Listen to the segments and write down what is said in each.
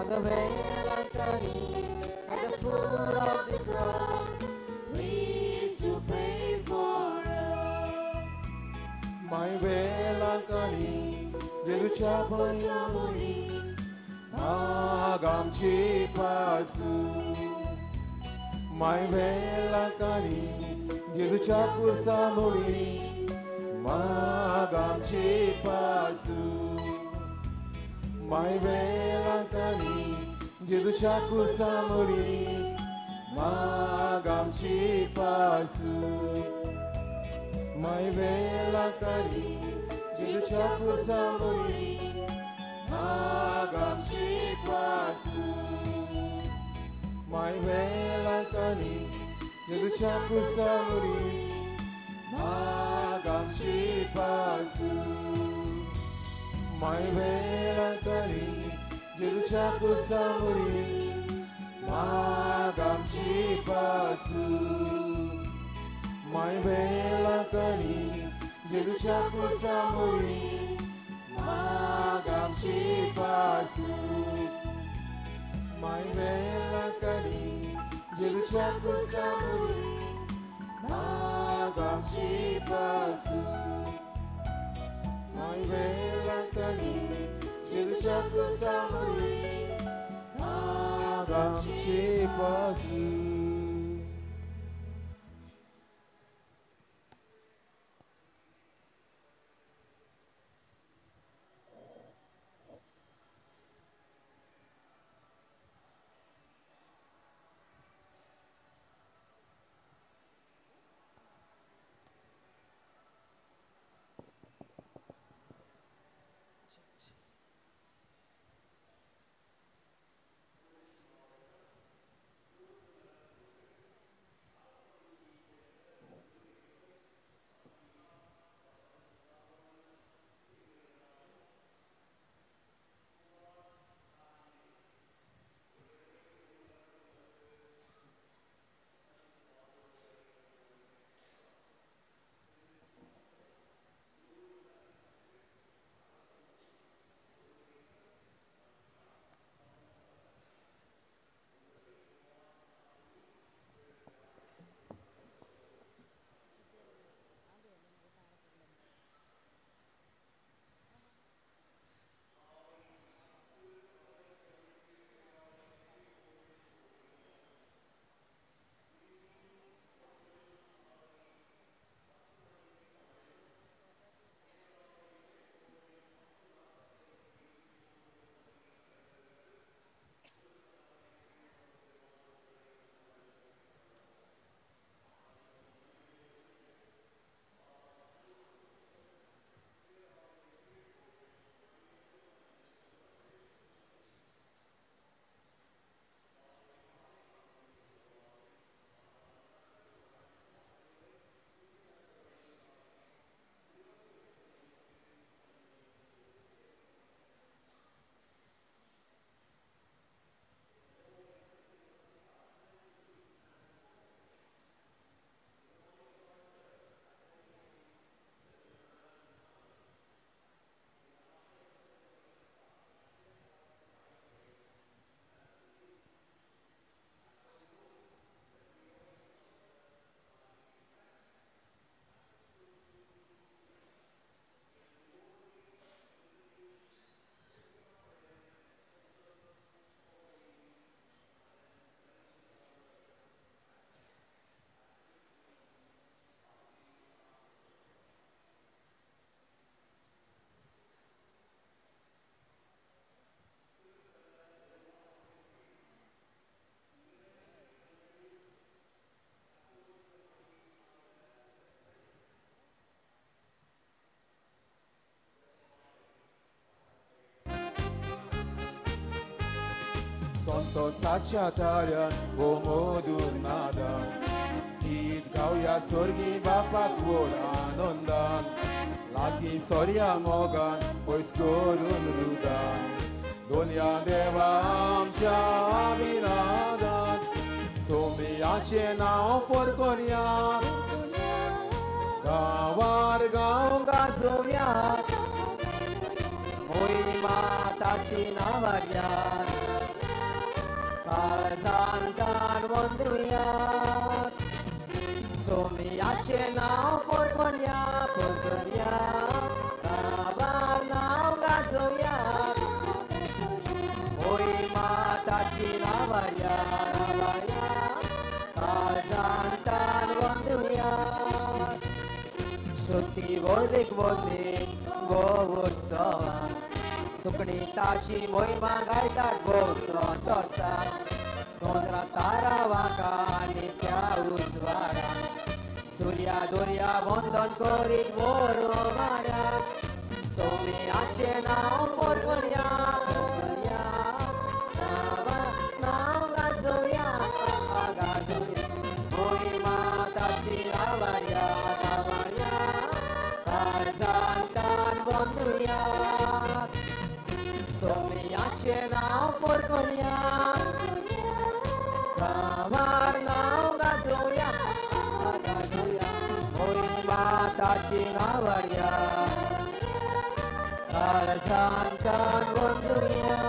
Mother Velankani, at the foot of the cross, please to pray for us. My Velankani, जेजूच्या कुर्सामुळी माग आमची Pasu. My Velankanni, जेजूच्या कुर्सामुळी माग आमची Pasu. My Velankanni, जेजूच्या कुर्सामुळी माग आमची Pasu. My Velankanni, जेजूच्या कुर्सामुळी माग आमची पासू. My Velankanni, जेजूच्या कुर्सामुळी माग आमची पासू. My Velankanni, जेजूच्या कुर्सामुळी माग आमची पासू. My Velankanni, जेजूच्या कुर्सामुळी माग आमची पासू. My Velankanni, जेजूच्या कुर्सामुळी माग आमची पासू. My Velankanni, जेजूच्या कुर्सामुळी माग आमची पासू. संतोषाच्या ताळ्यान गो मधूर नादान गीत गावया स्वर्गी बापाक व्हड आनंदान लागीं सोर्या मोगान पयस करून रुदान दोनया देवा आमच्या अभिनादान सोमियाचें नांव फरकरया गांवार गांव गाजोवया मोहिनी माताची नांवार. काळजान तान वंदुया. सोम्याचें नांव पोरकोरया पोरकोरया, गांवार नांव गाजोवया. मोहिमा ताची नावाया नावाया, काळजान तान वंदुया. सुती वोलीक वोलीक गो उत्सवान, सुकणी ताची मोहिमा गायतात गो संतोसान. चंद्रा तारा वांका आनी त्या उजवाडा, सुर्या दोर्या वंदन करीत वरो वाड्या. सोम्याचें नांव पोरकोरया पोरकोरया, नांव गाजोवया गाजोवया. मोहिमा ताची नावाया नावाया, काळजान तान वंदुया. सोम्याचें नांव पोरकोरया, गांवार नांव गाजोवया गाजोवया. मोहिमा ताची नावाया, काळजान तान वंदुया.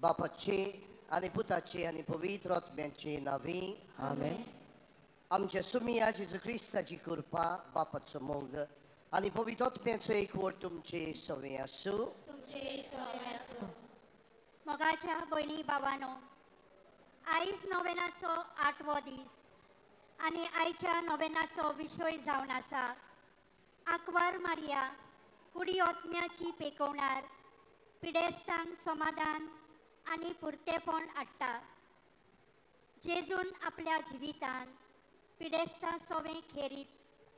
बापाचे आनी पुताचे आनी पवित्र आत्म्याचे नांवी आमेन. आमच्या सुमिया जेजू क्रिस्ताची कृपा, बापाचो मोग आनी पवित्र आत्म्याचो एकवट तुमचे सवे आसूं. तुमचे सवे आसूं. मोगाच्या भयणी भावानो, आयज नोवेनाचो 8वो दीस आनी आयच्या नोवेनाचो विशय जावन आसा आंकवार मारिया कुडी ओतम्याची पेकोवणार, पिडेस्तांक समाधान आनी पुरतेपण हाडटा. जेजून आपल्या जिवितान पिडेस्तां सोवें खेरीत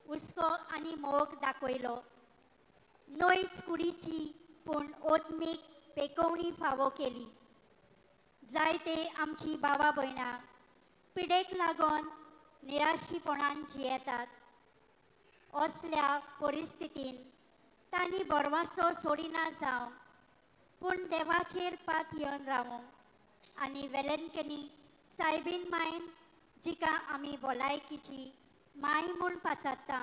हुस्को आनी मोग दाखयलो. न्हयच कुडीची पूण ओतमीक पेकोवणी फावो केली. जायते आमची भावा भयणां पिडेक लागून निराशीपणान जियेतात. असल्या परिस्थितीन तांणी भरवंसो सोडिना जावं, पूण देवाचेर पात येवन रावूं आनी वेलंकनी सायबीन मायन, जिका आमी भलायकीची माय म्हूण पाचारता,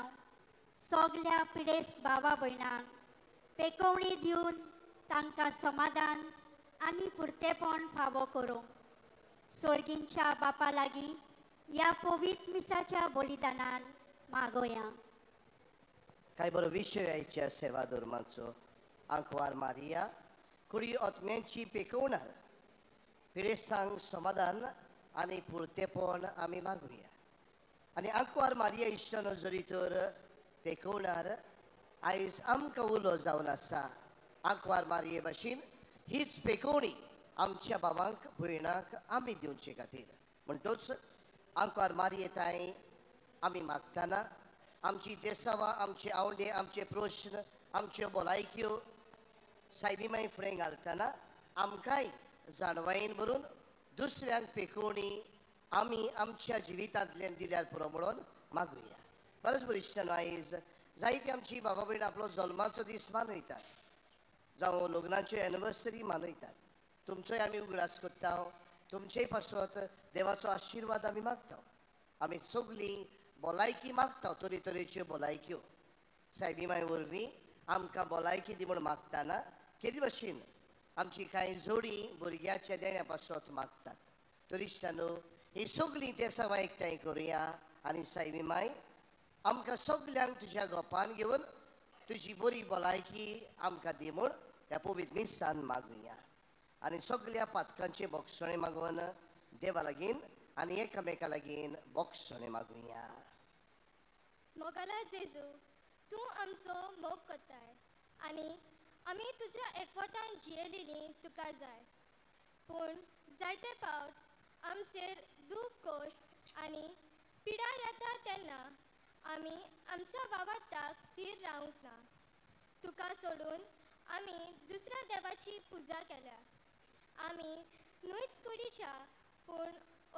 सगल्या पिडेस्त भावा भयणांक पेकोवणी दिवन तांकां समाधान आनी पुरतेपण फावो करूं. सोर्गींच्या बापा लागीं ह्या पवित्र मिसाच्या बलिदानान मागोया. काय बरो विशय आयच्या सेवा धर्माचो. आंकवार मारिया कुडी आत्म्यांची पेकोवणार, पिडेस्तांक समाधान आनी पुरतेपण आमी मागुया. आनी आंकवार मारिया इश्टानो जरी तर पेकोवणार आयज आमकां उलो जावन आसा. आंकवार मारिये भाशेन हीच पेकोवणी आमच्या भावांक भयणांक आमी दिवचे खातीर. म्हणटूच आंकवार मारिये ताई आमी मागतना आमची देसावां, आमचे आवडे, आमचे प्रश्न, आमच्यो भलायक्यो सायबी माई फुडें घालतना आमकांय जाणवायेन भरून दुसऱ्यांक पेकोवणी आमी आमच्या जिवितांतल्यान दिल्यार पुरो म्हणून मागुया. बरेंच बरें आयज जायती आमची बाबा भयण आपलो जल्माचो दीस मनयतात, जावं लग्नाच्यो एनिवर्सरी मनयतात. तुमचोय आमी उगडास करता, तुमचेय पासत देवाचो आशिर्वाद आमी मागता. आमी सगळीं भलायकी मागता, तरेतरेच्यो भलायक्यो सायबी माय वरवीं आमकां भलायकी दी म्हूण मागतना केदी भशेन आमची कांय जोडी भुरग्याच्या देण्या पासत मागतात. तर इश्टानो, ही सगळीं देसावां एकठांय करुया आनी सायबी माय आमकां सगल्यांक तुज्या गोपान घेवन तुजी बरी भलायकी आमकां दी म्हूण ह्या पवित्र मिसान मागुया. आनी सगल्या पातकांचे बोगसणे मागून देवा लागीं आनी एकामेका लागीं बोगसणे मागुया. मोगाला जेजू, तूं आमचो मोग करताय आनी आमी तुज्या एकवटान जियेलेली तुका जाय. पूण जायते पावट आमचेर दूख, कोश्ट आनी पिडा येता तेन्ना आमी आमच्या वावरताक थीर रावंक ना. तुका सोडून आमी दुसऱ्या देवाची पुजा केल्या. आमी न्हूच कुडीच्या पूण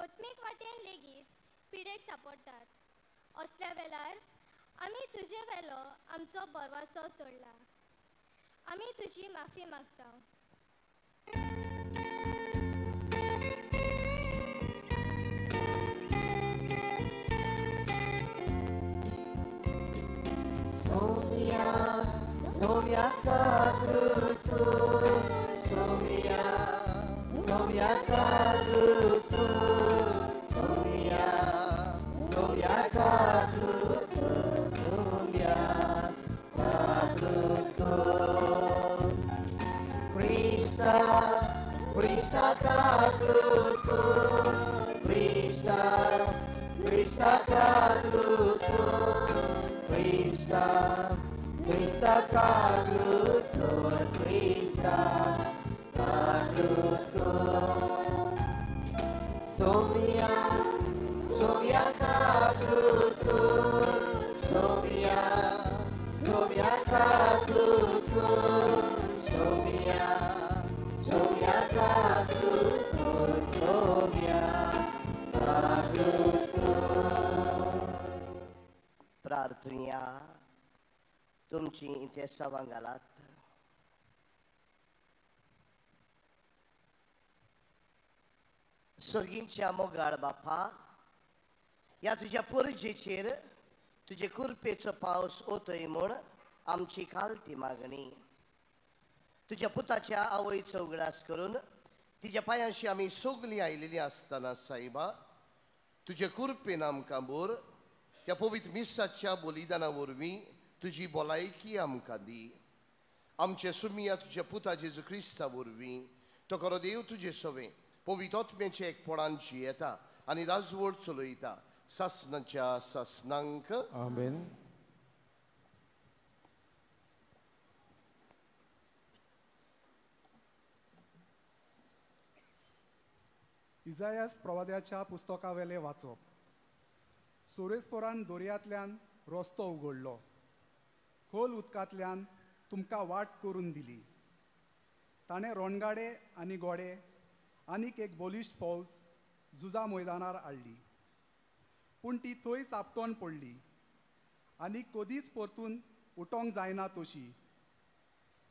ओत्मीक वाटेन लेगीत पिडेक सापडटात. असल्या वेळार आमी तुजे वेलो आमचो भरवंसो सोडला. आमी तुजी माफी मागता. Somia, Somia Kakrutu, Somia, Somia. Somya kagutu, Somya, Somya kagutu, Somya kagutu. Krista, Krista kagutu, Krista, Krista kagutu, Krista, Krista kagutu, Krista kagutu. Somya, Somya kagutu, Somya, Somya kagutu, Somya, Somya kagutu, Somya kagutu. प्रार्थुया तुमची इंतेसांवां घालात. सर्गींच्या मोगाळ बापा, ह्या तुज्या पोरजेचेर तुजे कृपेचो पावस ओतय म्हूण आमची खालती मागणी. तुज्या पुताच्या आवयचो उगडास करून तिज्या पांयांशी आमी सगलीं आयिल्लीं आसतना सायबा, तुजे कृपेन आमकां बोर ह्या पवित्र मिसाच्या बलिदाना वरवीं तुजी भलायकी आमकां दी. आमचे सुमिया तुज्या पुता जेजू क्रिस्ता वरवीं तो खरो देव तुजे सवें पवित्र आत्म्याचे एकपणान जियेता आनी राजवट चलयता सासनाच्या सासनांक. आमेन. इजायास प्रवाद्याच्या पुस्तकावेले वाचप. सोरेस्पोरान दर्यांतल्यान रस्तो उगडलो, खोल उदकांतल्यान तुमकां वाट करून दिली. ताणें रणगाडे आनी घोडे आनीक एक बलिश्ट फौज झुजा मैदानार हाडली, पूण ती थंयच आपटोन पडली आनी कदीच परतून उठोंक जायना तशी.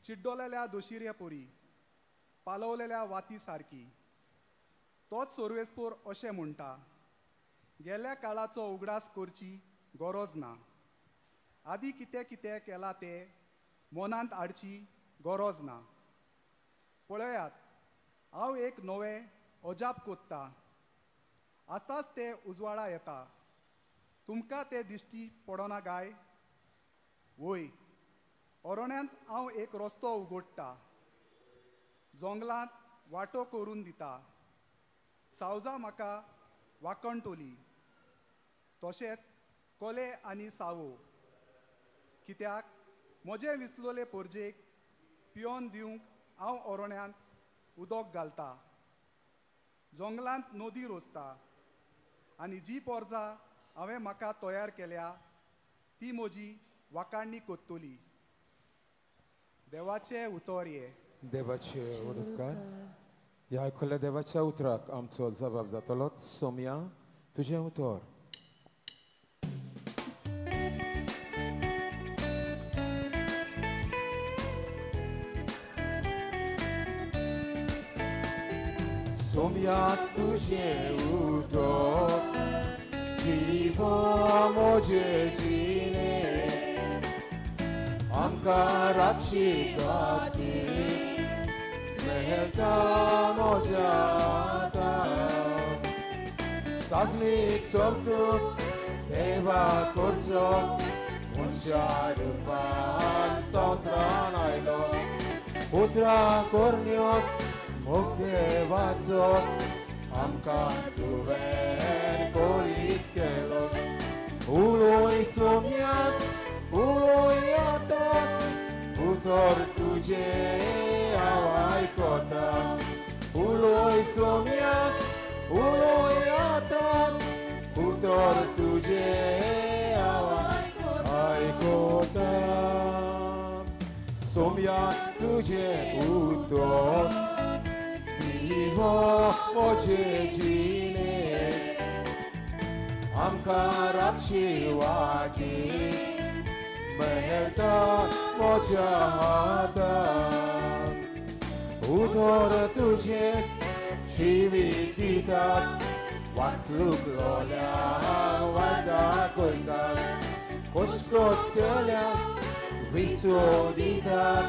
चिड्डोलेल्या दोशिऱ्या परी, पालवलेल्या वाती सारकी. तोच सोर्वेस्पोर अशें म्हणटा, गेल्या काळाचो उगडास करची गरज ना, आदी कितें कितें केलां तें मनांत हाडची गरज ना. पळयात, हांव एक नवें अजाप कोत्ता, आतांच तें उजवाडा येता, तुमकां तें दिश्टी पडना काय? वय, अरण्यांत हांव एक रस्तो उगडटा, जंगलांत वाटो करून दिता. सावजां म्हाका वाकणटोली, तशेंच कोले आनी सावो. कित्याक म्हजें विसलोले पोरजेक पियोन दिवंक हांव अरण्यांत उदक घालता, जंगलांत नदी रोसता आनी जी पोरजा हांवें म्हाका तयार केल्या ती म्हजी वाकाणणी कोत्तली. देवाचें उतर ये. देवाचे उपकार. ह्या आयकुल्ल्या देवाच्या उतराक आमचो जबाब जातलो. सोम्या, तुजें उतर. सोम्या तुझें उतर जिवा म्हजें जिणें, आमकां राखची खातीर मेळटा म्हज्या हातांत. सासणीक सोबतूक देवा करचो, मनशा रुपान संवसारान आयलो, उतरां करण्यो मोग देवाचो आमकां तुवें करीत केलो. उलोय सोम्यात, उलोय आतां, उतर तुजें हांव आयकता. उलोय सोम्यात, उलोय आतां, उतर तुजें हांव आयकता. सोम्या तुजें उतर दिवो म्हजें जिणें, आमकां राखची वाटी मेळटा म्हज्या हातांत. उतर तुजें जिवीत दितात, वाचुकलोल्यांक वाट दाखयतात, कोसकोतल्यांक विसो दितात,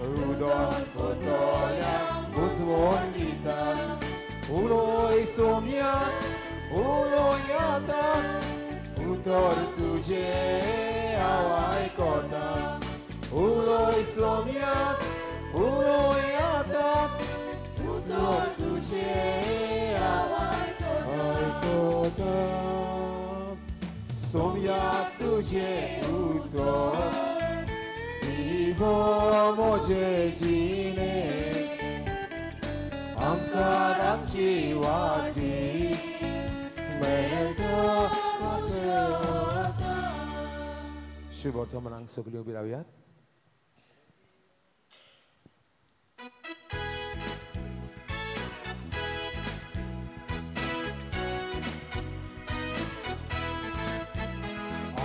रुदन कोतोल्यांक उजवण दितात. उतर तुझें हांव आयकता उलोय सोम्या उलोय आतां उतर तुझें हांव आयकता सोम्या तुझें उतर दिवो म्हजे जिणे आमकां राखची वाटी शुभ वर्तमानांक सगळीं उबी रावयात.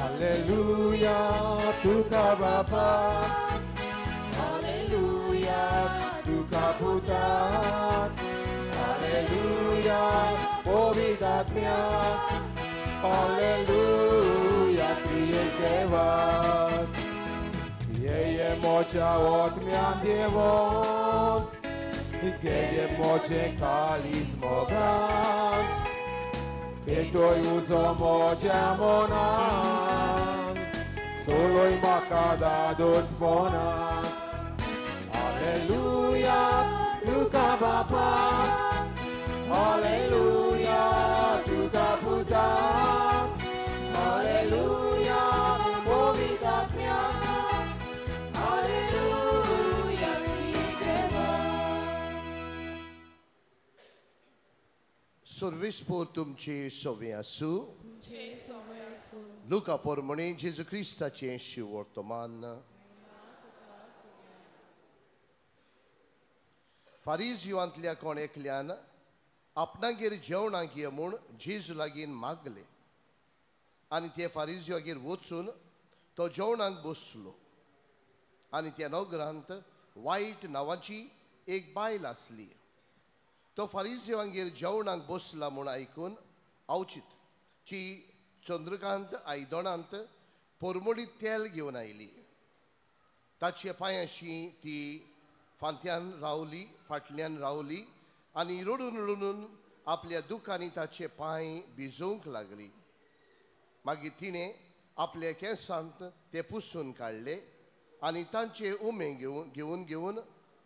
Alleluia, तुका बापा, Alleluia, तुका पुता, Alleluia, पवित्र, Alleluia, त्रिएक देवा, Yeye moja otmia Dievon, Yeye moja kalis mogan, Tetoj uzo moja monan, Soloj makadados monan. Alleluia, tuka bapa, Alleluia, tuka puta, Alleluia, povita mia, Alleluia, Deva. सर्वेस्पोर तुमचे सवे आसूं. लुका पोरमणे जेजू क्रिस्ताचें शिवर्तमान. फारीजयांतल्या कोण एकल्यान आपणागेर जेवणाक ये म्हूण जेजू लागीं मागलें आनी ते फारीजयागेर वचून तो जेवणाक बसलो. आनी त्या नगरांत वायट नांवाची एक बायल आसली. तो फारीजयांगेर जेवणाक बसला म्हूण आयकून अवचीत ती चंद्रकांत आयदणांत पोरमोडी तेल घेवन आयली. ताचे पांयांशी ती फांत्यान रावली, फाटल्यान रावली आनी रडून रडून आपल्या दुखांनी ताचे पांय भिजोवंक लागली. मागीर तिणें आपल्या केंसांत ते पुसून काडले आनी तांचे उमे घेवन घेवन घेवन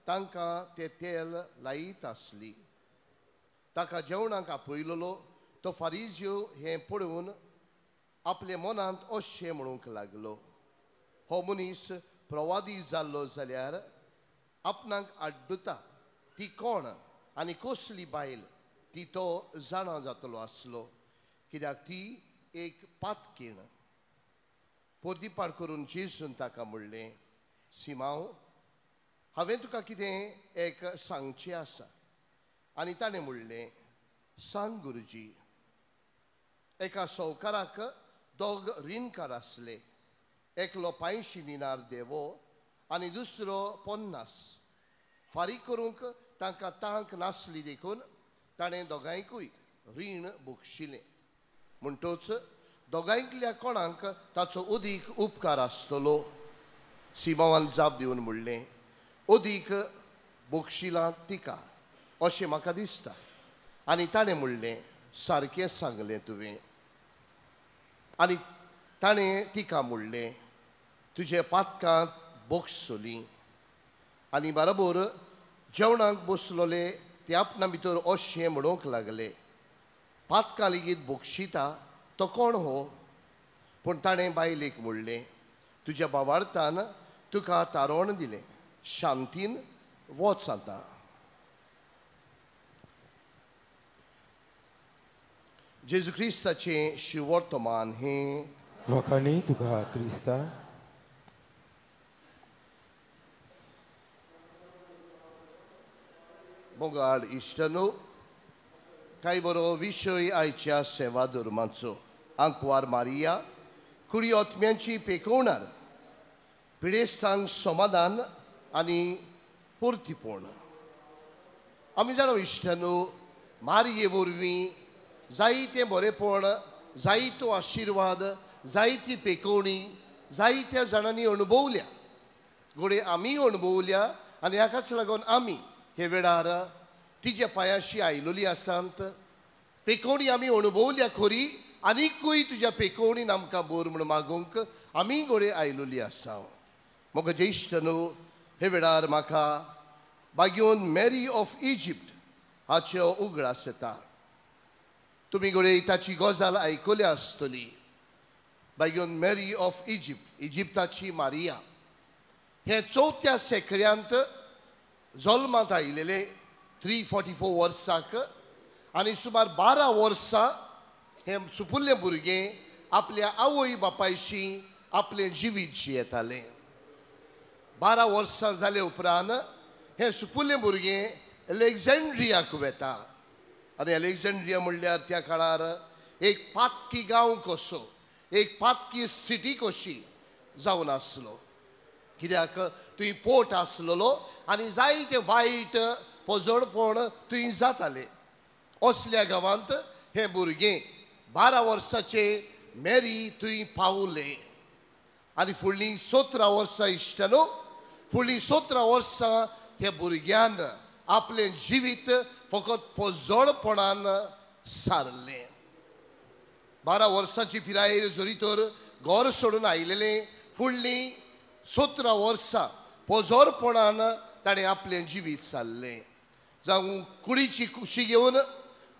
तांकां ते तेल लायत आसली. ताका जेवणाक आपयलोलो तो फारीजयो हें पळोवन आपल्या मनांत अशें म्हणूंक लागलो, हो मनीस प्रवादी जाल्लो जाल्यार आपणाक आड्डुता ती कोण आनी कसली बायल ती तो जाणा जातलो आसलो, कित्याक ती एक पातकीण. पोरदीपार करून जेजून ताका म्हणलें, सिमांव, हांवें तुका कितें एक सांगचें आसा. आनी ताणें म्हणलें, सांग गुरुजी. एका सावकाराक दोग रिणकार आसले, एकलो 500 दिनार देवो आनी दुसरो 50. फारीक करूंक तांकां तांक नासली देखून ताणें दोगांयकूय रीण बक्षिलें. म्हणटच दोगांयतल्या कोणाक ताचो अदीक उपकार आसतलो? सिमांवान जाप दिवन म्हणलें, अदीक बक्षिलां तिका अशें म्हाका दिसता. आनी ताणें म्हणलें, सारकें सांगलें तुवें. आनी ताणें तिका म्हणलें, तुजे पातकां बक्षसली. आनी बरोबर जेवणाक बसलोले ते आपणा भितर अशें म्हणूंक लागले, पातकां लेगीत बक्षिता तो कोण हो? पूण ताणें बायलेक म्हणलें, तुज्या भावार्थान तुका तारोण दिलें, शांतीन वच आतां. जेजू क्रिस्ताचें शिवर्तमान हें. वखाणी तुका क्रिस्ता. मोगाळ इश्टनो, कांय बरो विशय आयच्या सेवा धर्माचो. आंकवार मारिया कुडी आत्म्यांची पेकोवणार, पिडेस्तांक समाधान आनी परतीपण. आमी जाणा इश्टनो, मारिये वरवीं जायतें बरेपण, जायतो आशिर्वाद, जायती पेकोवणी जायत्या जाणांनी अणभवल्या, घडये आमी अणभवल्या. आनी हाकाच लागून आमी हे वेळार तिच्या पांयाशी आयलोली आसात. पेकोवणी आमी अणभवल्या खरी, आनीकूय तुज्या पेकोवणीन आमकां बोर म्हूण मागूंक आमी घोडे आयलोली आसा. म्हजो ज्येश्ठ न्हू हे वेळार म्हाका बागयोन मॅरी ऑफ इजिप्ट हाच्यो उगडास येता. तुमी घोडे ताची गजाल आयकल्या आसतली. बागयोन मॅरी ऑफ इजिप्ट, इजिप्ताची मारिया, हे 4थ्या शेंकड्यांत जल्मांत आयिल्ले 344 वर्साक आनी सुमार 12 वर्सां हें सुपुल्लें भुरगें आपल्या आवय बापायशी आपलें जिवीत जियेतालें. 12 वर्सां जाले उपरांत हें सुपुल्लें भुरगें एलेक्झांड्रियाक वेता आनी एलेक्झांड्रिया म्हणल्यार त्या काळार एक पातकी गांव कसो, एक पातकी सिटी कशी जावन आसलो. कित्याक थंय पोट आसलेलो आनी जायते वायट पोजडपण थंय जातालें. असल्या गांवांत हें भुरगें 12 वर्साचें मॅरी थंय पावलें आनी फुडलीं 17 वर्सां इश्टानो, फुडलीं 17 वर्सां ह्या भुरग्यान आपलें जिवीत फकत पोजडपणान सारलें. 12 वर्सांची पिरायेर जरी तर घर सोडून आयिल्लें, फुडलीं 17 वर्सां पोजोरपणान ताणें आपलें जिवीत सारलें. जावं कुडीची कुशी घेवन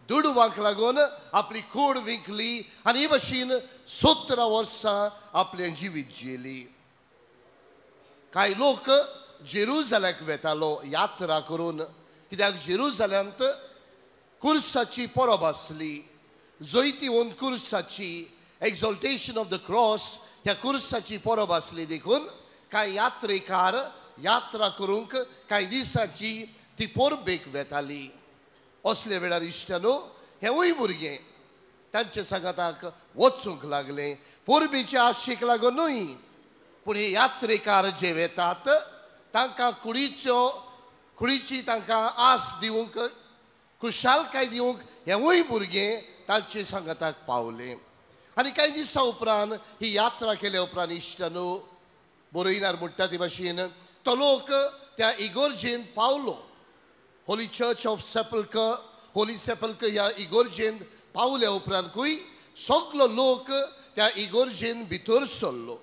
दुडवांक लागून आपली कूड विंकली आनी हे भशेन 17 वर्सां आपलें जिवीत जियेली. कांय लोक जेरुजाल्याक वेतालो यात्रा करून, कित्याक जेरुजाल्यांत कुर्साची परब आसली. जैतिवंत कुर्साची, एक्झॉल्टेशन ऑफ the cross ह्या कुर्साची परब आसली. देखून कांय यात्रेकार यात्रा करूंक कांय दिसांची ती परबेक वेताली. असल्या वेळार इश्टानो हेंवूय भुरगें तांचे सांगाताक वचूंक लागलें. परबेचे आशेक लागून न्हय, पूण हे यात्रेकार जे वेतात तांकां कुडीची तांकां आस दिवंक, खुशालकाय दिवंक हेंवूय भुरगें तांचे सांगाताक पावलें. आनी कांय दिसां उपरांत ही यात्रा केल्या उपरांत इश्टानो बरयनार म्हणटा ते भाशेन तो लोक त्या इगोर्जेन पावलो. Holy Church of Sepulchre, Holy Sepulchre ह्या इगोर्जेन पावल्या उपरांतूय सगलो लोक त्या इगोर्जेन भितर सरलो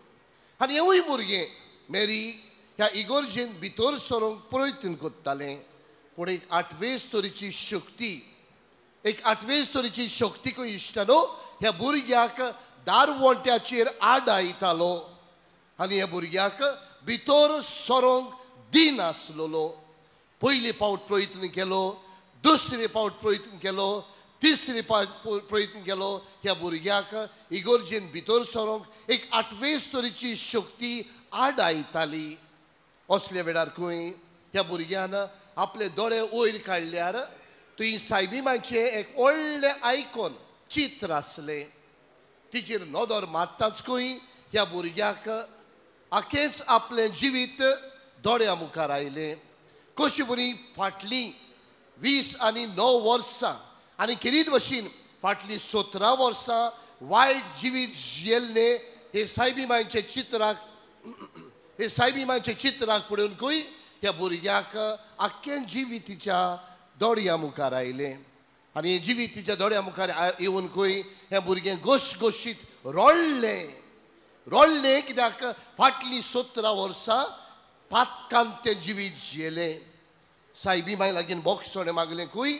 आनी हेंवूय भुरगें मॅरी ह्या इगोर्जेन भितर सरूंक प्रयत्न करतालें. पूण एक आठवेच तरेची शक्ती, एक आठवेच तरेची शक्तीकूय इश्टानो ह्या भुरग्याक दारवंट्याचेर आडायतालो आनी ह्या भुरग्याक भितर सरोंक दिनासलेलो. पयले पावट प्रयत्न केलो, दुसरे पावट प्रयत्न केलो, तिसरे पावट प्रयत्न केलो. ह्या भुरग्याक इगोर्जेन भितर सरोंक एक आठवेच तरेची शक्ती आडायताली. असल्या वेळार खंय ह्या भुरग्यान आपले दोळे वयर काडल्यार थंय सायबी मांयचें एक व्हडलें आयकॉन चित्र आसलें. तिचेर नदर मारताच खंय ह्या भुरग्याक आखेंच आपलें जिवीत दोळ्या मुखार आयलें. कशी बरी फाटलीं 20 आनी 9 वर्सां आनी खेरीत भशेन फाटलीं 17 वर्सां वायट जिवीत जियेल्लें हे सायबी मांयचे चित्राक, हे सायबी मांयचे चित्राक पळोवनकूय ह्या भुरग्याक आख्खें जिवीत तिच्या दोळ्या मुखार आयलें. आनी जिवीत तिच्या दोळ्या मुखार येवनकूय हें भुरगें गोशगोशीत रडलें. रडलें कित्याक फाटलीं 17 वर्सां पातकान तें जिवीत जियेलें. सायबी माय लागीं बोगसणें मागलें कूय,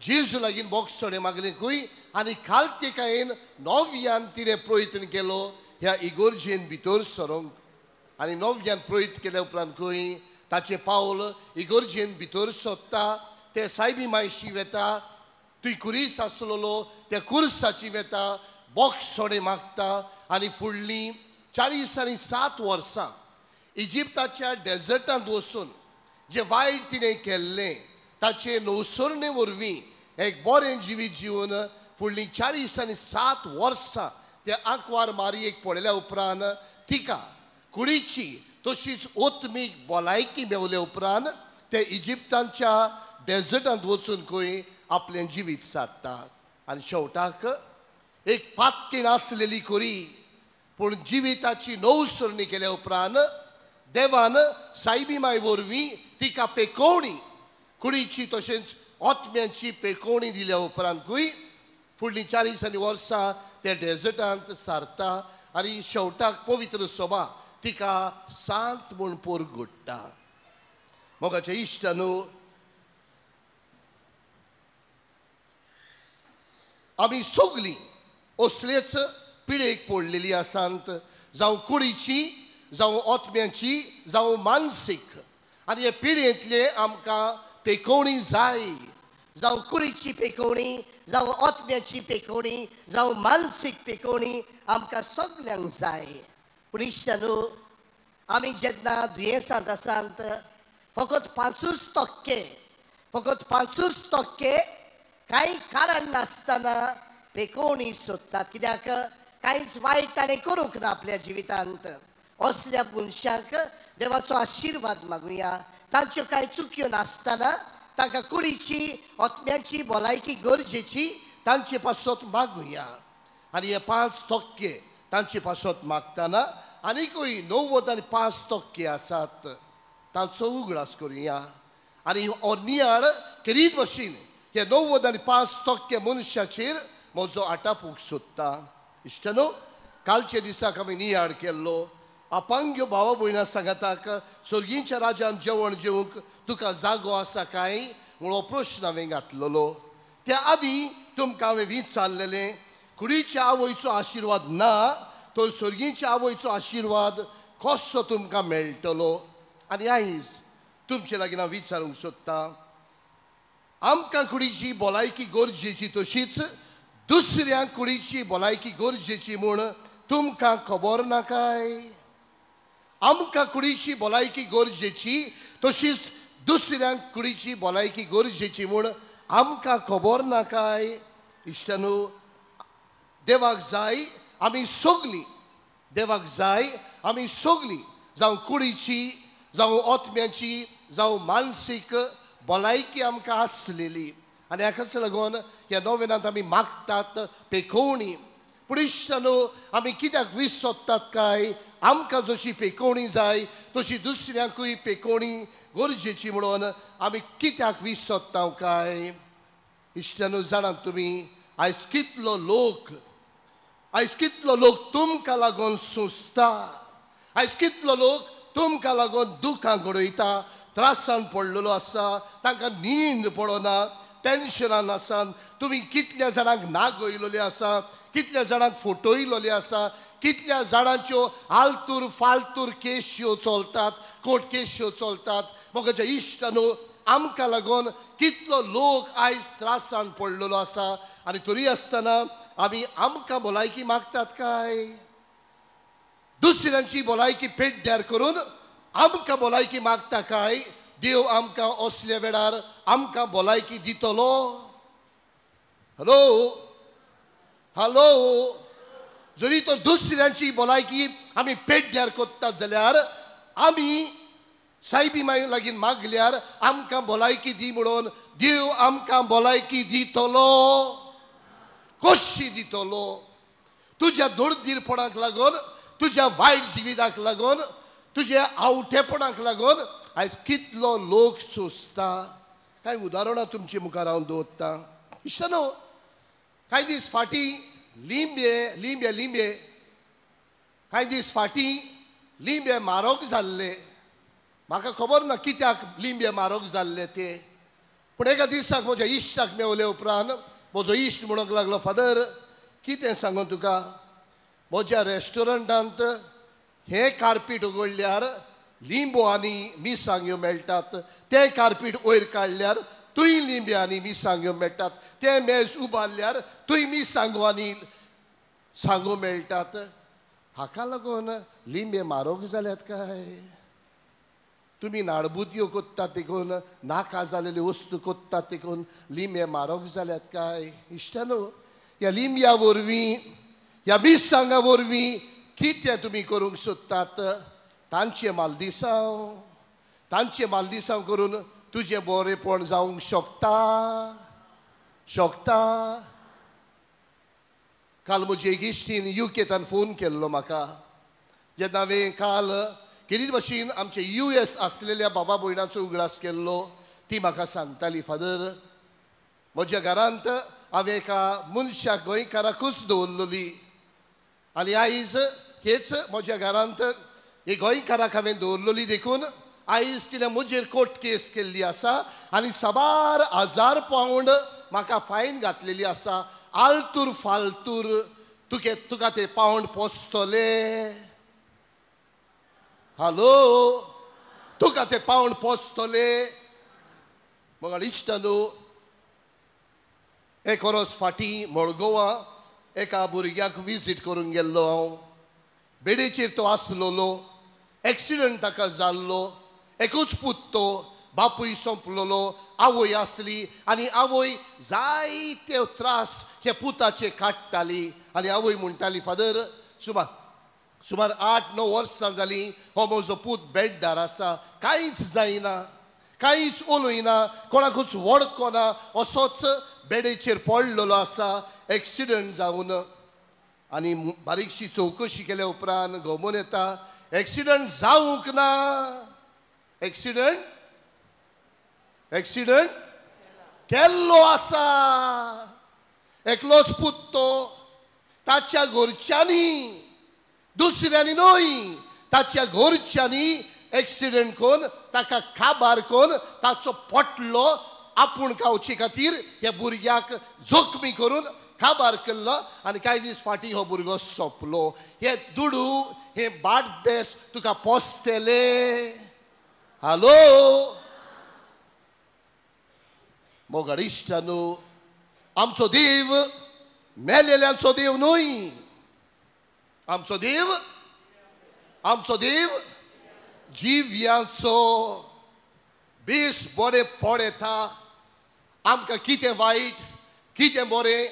जेजू लागीं बोगसणें मागलें कूय आनी खालतेकायेन नव्यान तिणें प्रयत्न केलो ह्या इगोर्जेन भितर सरोंक. आनी नव्यान प्रयत्न केल्या उपरांत खंय ताचें पावल इगोर्जेन भितर सोदता, तें सायबी मायशी वेता, थंय कुरीस आसलेलो त्या कुर्साची वेता, बोगसणें मागता आनी फुडलीं 40 आनी 7 वर्सां इजिप्ताच्या डेजर्टांत वचून जें वायट तिणें केल्लें ताचे नवसरणे वरवीं एक बरें जिवीत जिवन फुडलीं 40 आनी 7 वर्सां त्या आंकवार मारयेक पळयल्या उपरांत तिका कुडीची तशीच ओत्मीक भलायकी मेवल्या उपरांत ते इजिप्तांच्या डेजर्टांत वचून खंय आपलें जिवीत सारता. आनी शेवटाक एक पातकीण आसलेली खरी, पूण जिविताची नवसरणी केल्या उपरांत देवान सायबी माय वरवीं तिका पेकोवणी, कुडीची तशेंच आत्म्यांची पेकोवणी दिल्या उपरांतूय फुडलीं 40 आनी वर्सां त्या डेजर्टांत सारता आनी शेवटाक पवित्र सभा तिका सांत म्हूण पोरगुट्टा. मोगाचे इश्टानू, आमी सगलीं असलेच पिडेक पडलेली आसात, जावं कुडीची, जावं आत्म्याची, जावं मानसीक. आनी हे पिडेंतले आमकां पेकोवणी जाय, जावं कुडीची पेकोवणी, जावं आत्म्याची पेकोवणी, जावं मानसीक पेकोवणी आमकां सगल्यांक जाय. पूण इश्टानू, आमी जेन्ना दुयेंसांत आसात फकत 5% फकत 5% कांय कारण नासतना पेकोवणी सोदतात. कित्याक कांयच वायट ताणें करूंक ना आपल्या जिवितांत. असल्या मनशांक देवाचो आशिर्वाद मागुया. तांच्यो कांय चुक्यो नासतना तांकां कुडीची आत्म्याची भलायकी गरजेची तांचे पासत मागुया. आनी हे 5% तांचे पासत मागतना आनीकूय 95% आसात तांचो उगडास करुया. आनी हो नियाळ करीत भशेन हे 95% मनशाचेर म्हजो आटापूंक सोदता. इश्टानो, कालच्या दिसाक आमी नियाळ केल्लो अपांग्यो भावा भयणा सांगाताक सर्गींच्या राजान जेवण जेवंक तुका जागो आसा काय म्हूण हो प्रश्न हांवें घातलेलो. त्या आदीं तुमकां हांवें विचारलेलें, कुडीच्या आवयचो आशिर्वाद ना तर सर्गींच्या आवयचो आशिर्वाद कसो तुमकां मेळटलो. आनी आयज तुमचे लागीं हांव विचारूंक सोदतां, आमकां कुडीची भलायकी गरजेची तशीच दुसऱ्या कुडीची भलायकी गरजेची म्हूण तुमकां खबर ना काय? आमकां कुडीची भलायकी गरजेची तशीच दुसऱ्या कुडीची भलायकी गरजेची म्हूण आमकां खबर ना काय? इश्टानू, देवाक जाय आमी सगलीं, देवाक जाय आमी सगलीं, जावं कुडीची, जावं आत्म्याची, जावं मानसीक भलायकी आमकां आसलेली. आनी हाकाच लागून ह्या नोवेनांत आमी मागतात पेकोवणी. पूण इश्टानू, आमी कित्याक विसरतात काय? आमकां जशी पेकोवणी जाय तशी दुसऱ्यांकूय पेकोवणी गरजेची म्हणून आमी कित्याक विसरता काय? इश्टानू, जाणात तुमी आयज कितलो लोक, आयज कितलो लोक तुमकां लागून सोंसता, आयज कितलो लोक तुमकां लागून दुखां घडयता, त्रासान पडलेलो आसा, तांकां न्हीद पडना, टेन्शनान आसा. तुमी कितल्या जाणांक नागयलेले आसा, कितल्या जाणांक फटयलेले आसा, कितल्या जाणांच्यो आलतूर फालतूर केश्यो चलतात, कोर्ट केश्यो चलतात. म्हज्या इश्टानू, आमकां लागून कितलो लोक आयज त्रासान पडलेलो आसा. आनी तरी आसतना आमी आमकां भलायकी मागतात काय? दुसऱ्यांची भलायकी पेड्ड्यार करून आमकां भलायकी मागता काय? देव आमकां असल्या वेळार आमकां भलायकी दितलो? हॅलो हॅलो, जरी तो दुसऱ्यांची भलायकी आमी पेड्ड्यार करतात जाल्यार आमी सायबी माय लागीं मागल्यार आमकां भलायकी दी म्हणून देव आमकां भलायकी दितलो? कशी दितलो? तुज्या दोडदीरपणाक लागून, तुज्या वायट जिविताक लागून, तुज्या आवटेपणाक लागून आयज कितलो लोक सोंसता. कांय उदाहरणां तुमचे मुखार हांव दवरतां. इश्टानो, कांय दीस फाटीं लिंबे लिंबे लिंबे कांय दीस फाटीं लिंबे म्हारग जाल्ले. म्हाका खबर ना कित्याक लिंबे म्हारग जाल्ले ते, पूण एका दिसाक म्हज्या इश्टाक मेवले उपरांत म्हजो इश्ट म्हणूंक लागलो, फादर कितें सांगू तुका, म्हज्या रेस्टॉरंटांत हें कार्पीट उगडल्यार लिंबो आनी मिरसांग्यो मेळटात, तें कार्पीट वयर काडल्यार थंय लिंबे आनी मिरसांग्यो मेळटात, तें मेज उबारल्यार थंय मिरसांगो आनी सांगो मेळटात. हाका लागून लिंबे म्हारग जाल्यात काय? तुमी नाडबुदयो कोत्तात देखून, नाका जालेल्यो वस्तू कोत्तात देखून लिंबे म्हारग जाल्यात काय? इश्टानो, ह्या लिंब्या वरवीं, ह्या मिरसांगा वरवीं कितें तुमी करूंक सोदतात? तांचें मालदिसांव, तांचें मालदिसांव करून तुजें बरेंपण जावंक शकता? शकता? काल म्हजी एक इश्टीन युकेतान फोन केल्लो म्हाका. जेन्ना हांवें काल केरीत भाशेन आमचे US आसलेल्या बाबा भयणाचो उगडास केल्लो, ती म्हाका सांगताली, फादर म्हज्या घरांत हांवें एका मनशाक गोंयकाराकूच दवरलेली आनी आयज हेच म्हज्या घरांत हे गोंयकाराक हांवें दवरलेली देखून आयज तिणें म्हजेर कोर्ट केस केल्ली आसा आनी साबार 1000 पावंड म्हाका फायन घातलेली आसा. आलतूर फालतूर तुके तुका ते पावंड पोसतले. हॅलो, तुका ते पावंड पोसतले. मग इश्टानो, एक वरस फाटीं मडगोवा एका भुरग्याक विजीट करूंक गेल्लो हांव. बेडीचेर तो आसलेलो, एक्सिडंट ताका जाल्लो, एकूच पूत तो, बापूय सोंपलेलो, आवय आसली आनी आवय जायते त्रास हे पुताचे काडटाली. आनी आवय म्हणटाली, फादर सुमार 8-9 वर्सां जालीं हो म्हजो पूत बेड्डार आसा, कांयच जायना, कांयच उलयना, कोणाकूच वळखना, असोच बेडेचेर पडलेलो आसा एक्सिडंट जावन. आनी बारीकशी चवकशी केल्या उपरांत गमून येता एक्सिडंट जावंक ना, एक्सिडंट एक्सिडंट केल्लो आसा. एकलोच पूत तो, ताच्या घरच्यांनी, दुसऱ्यांनी न्हय, ताच्या घरच्यांनी एक्सिडंट करून ताका काबार करून ताचो पोटलो आपूण खावचे खातीर ह्या भुरग्याक जखमी करून काबार केल्लो आनी कांय दीस फाटीं हो भुरगो सोंपलो. हे दुडू, हे बाट बेस तुका पोसतले. हॅलो मोगाळ इश्टानो, आमचो देव मेलेल्यांचो देव न्हय, आमचो देव, आमचो देव जिव्यांचो. बेस बरें पळयता आमकां कितें वायट कितें बरें,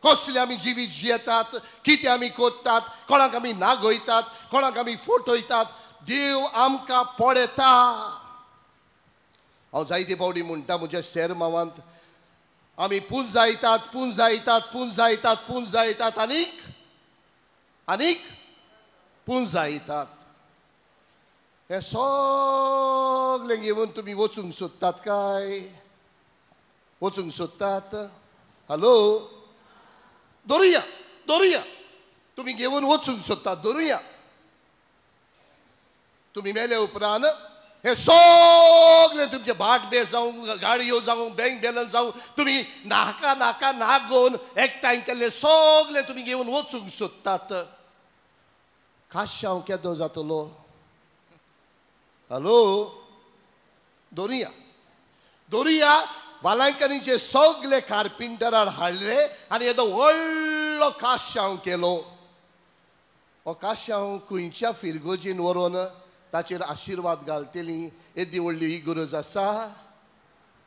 कसलें आमी जिवीत जियेतात, कितें आमी करतात, कोणाक आमी नागयतात, कोणाक आमी फटयतात, देव आमकां पळयता. हांव जायते फावटी म्हणटा म्हज्या शेरमावांत आमी पुंजायतात पुंजायतात पुंजायतात पुंजायतात आनीक आनीक पुंजायतात. हें सगळें घेवन तुमी वचूंक सोदतात काय? वचूंक सोदतात? हॅलो, धरुया धरुया, तुमी घेवन वचूंक सोदतात, धरुया. तुमी मेले उपरांत हे सगळे तुमचे भाट बेस जावं, गाडयो जावं, बँक बॅलन्स जावं, तुमी नाका नाका नागोवन एकठांय केल्ले सगळे तुमी घेवन वचूंक सोदतात. काश्यांव केदो जातलो? हॅलो, धरुया धरुया. वालांकनीचे सगळे कार्पिंटरान हाडले आनी येदो व्हडलो काश्यांव केलो. हो काश्यांव खंयच्या फिरगोजीन व्हरोन ताचेर आशिर्वाद घालतली येदी व्हडली ही गरज आसा?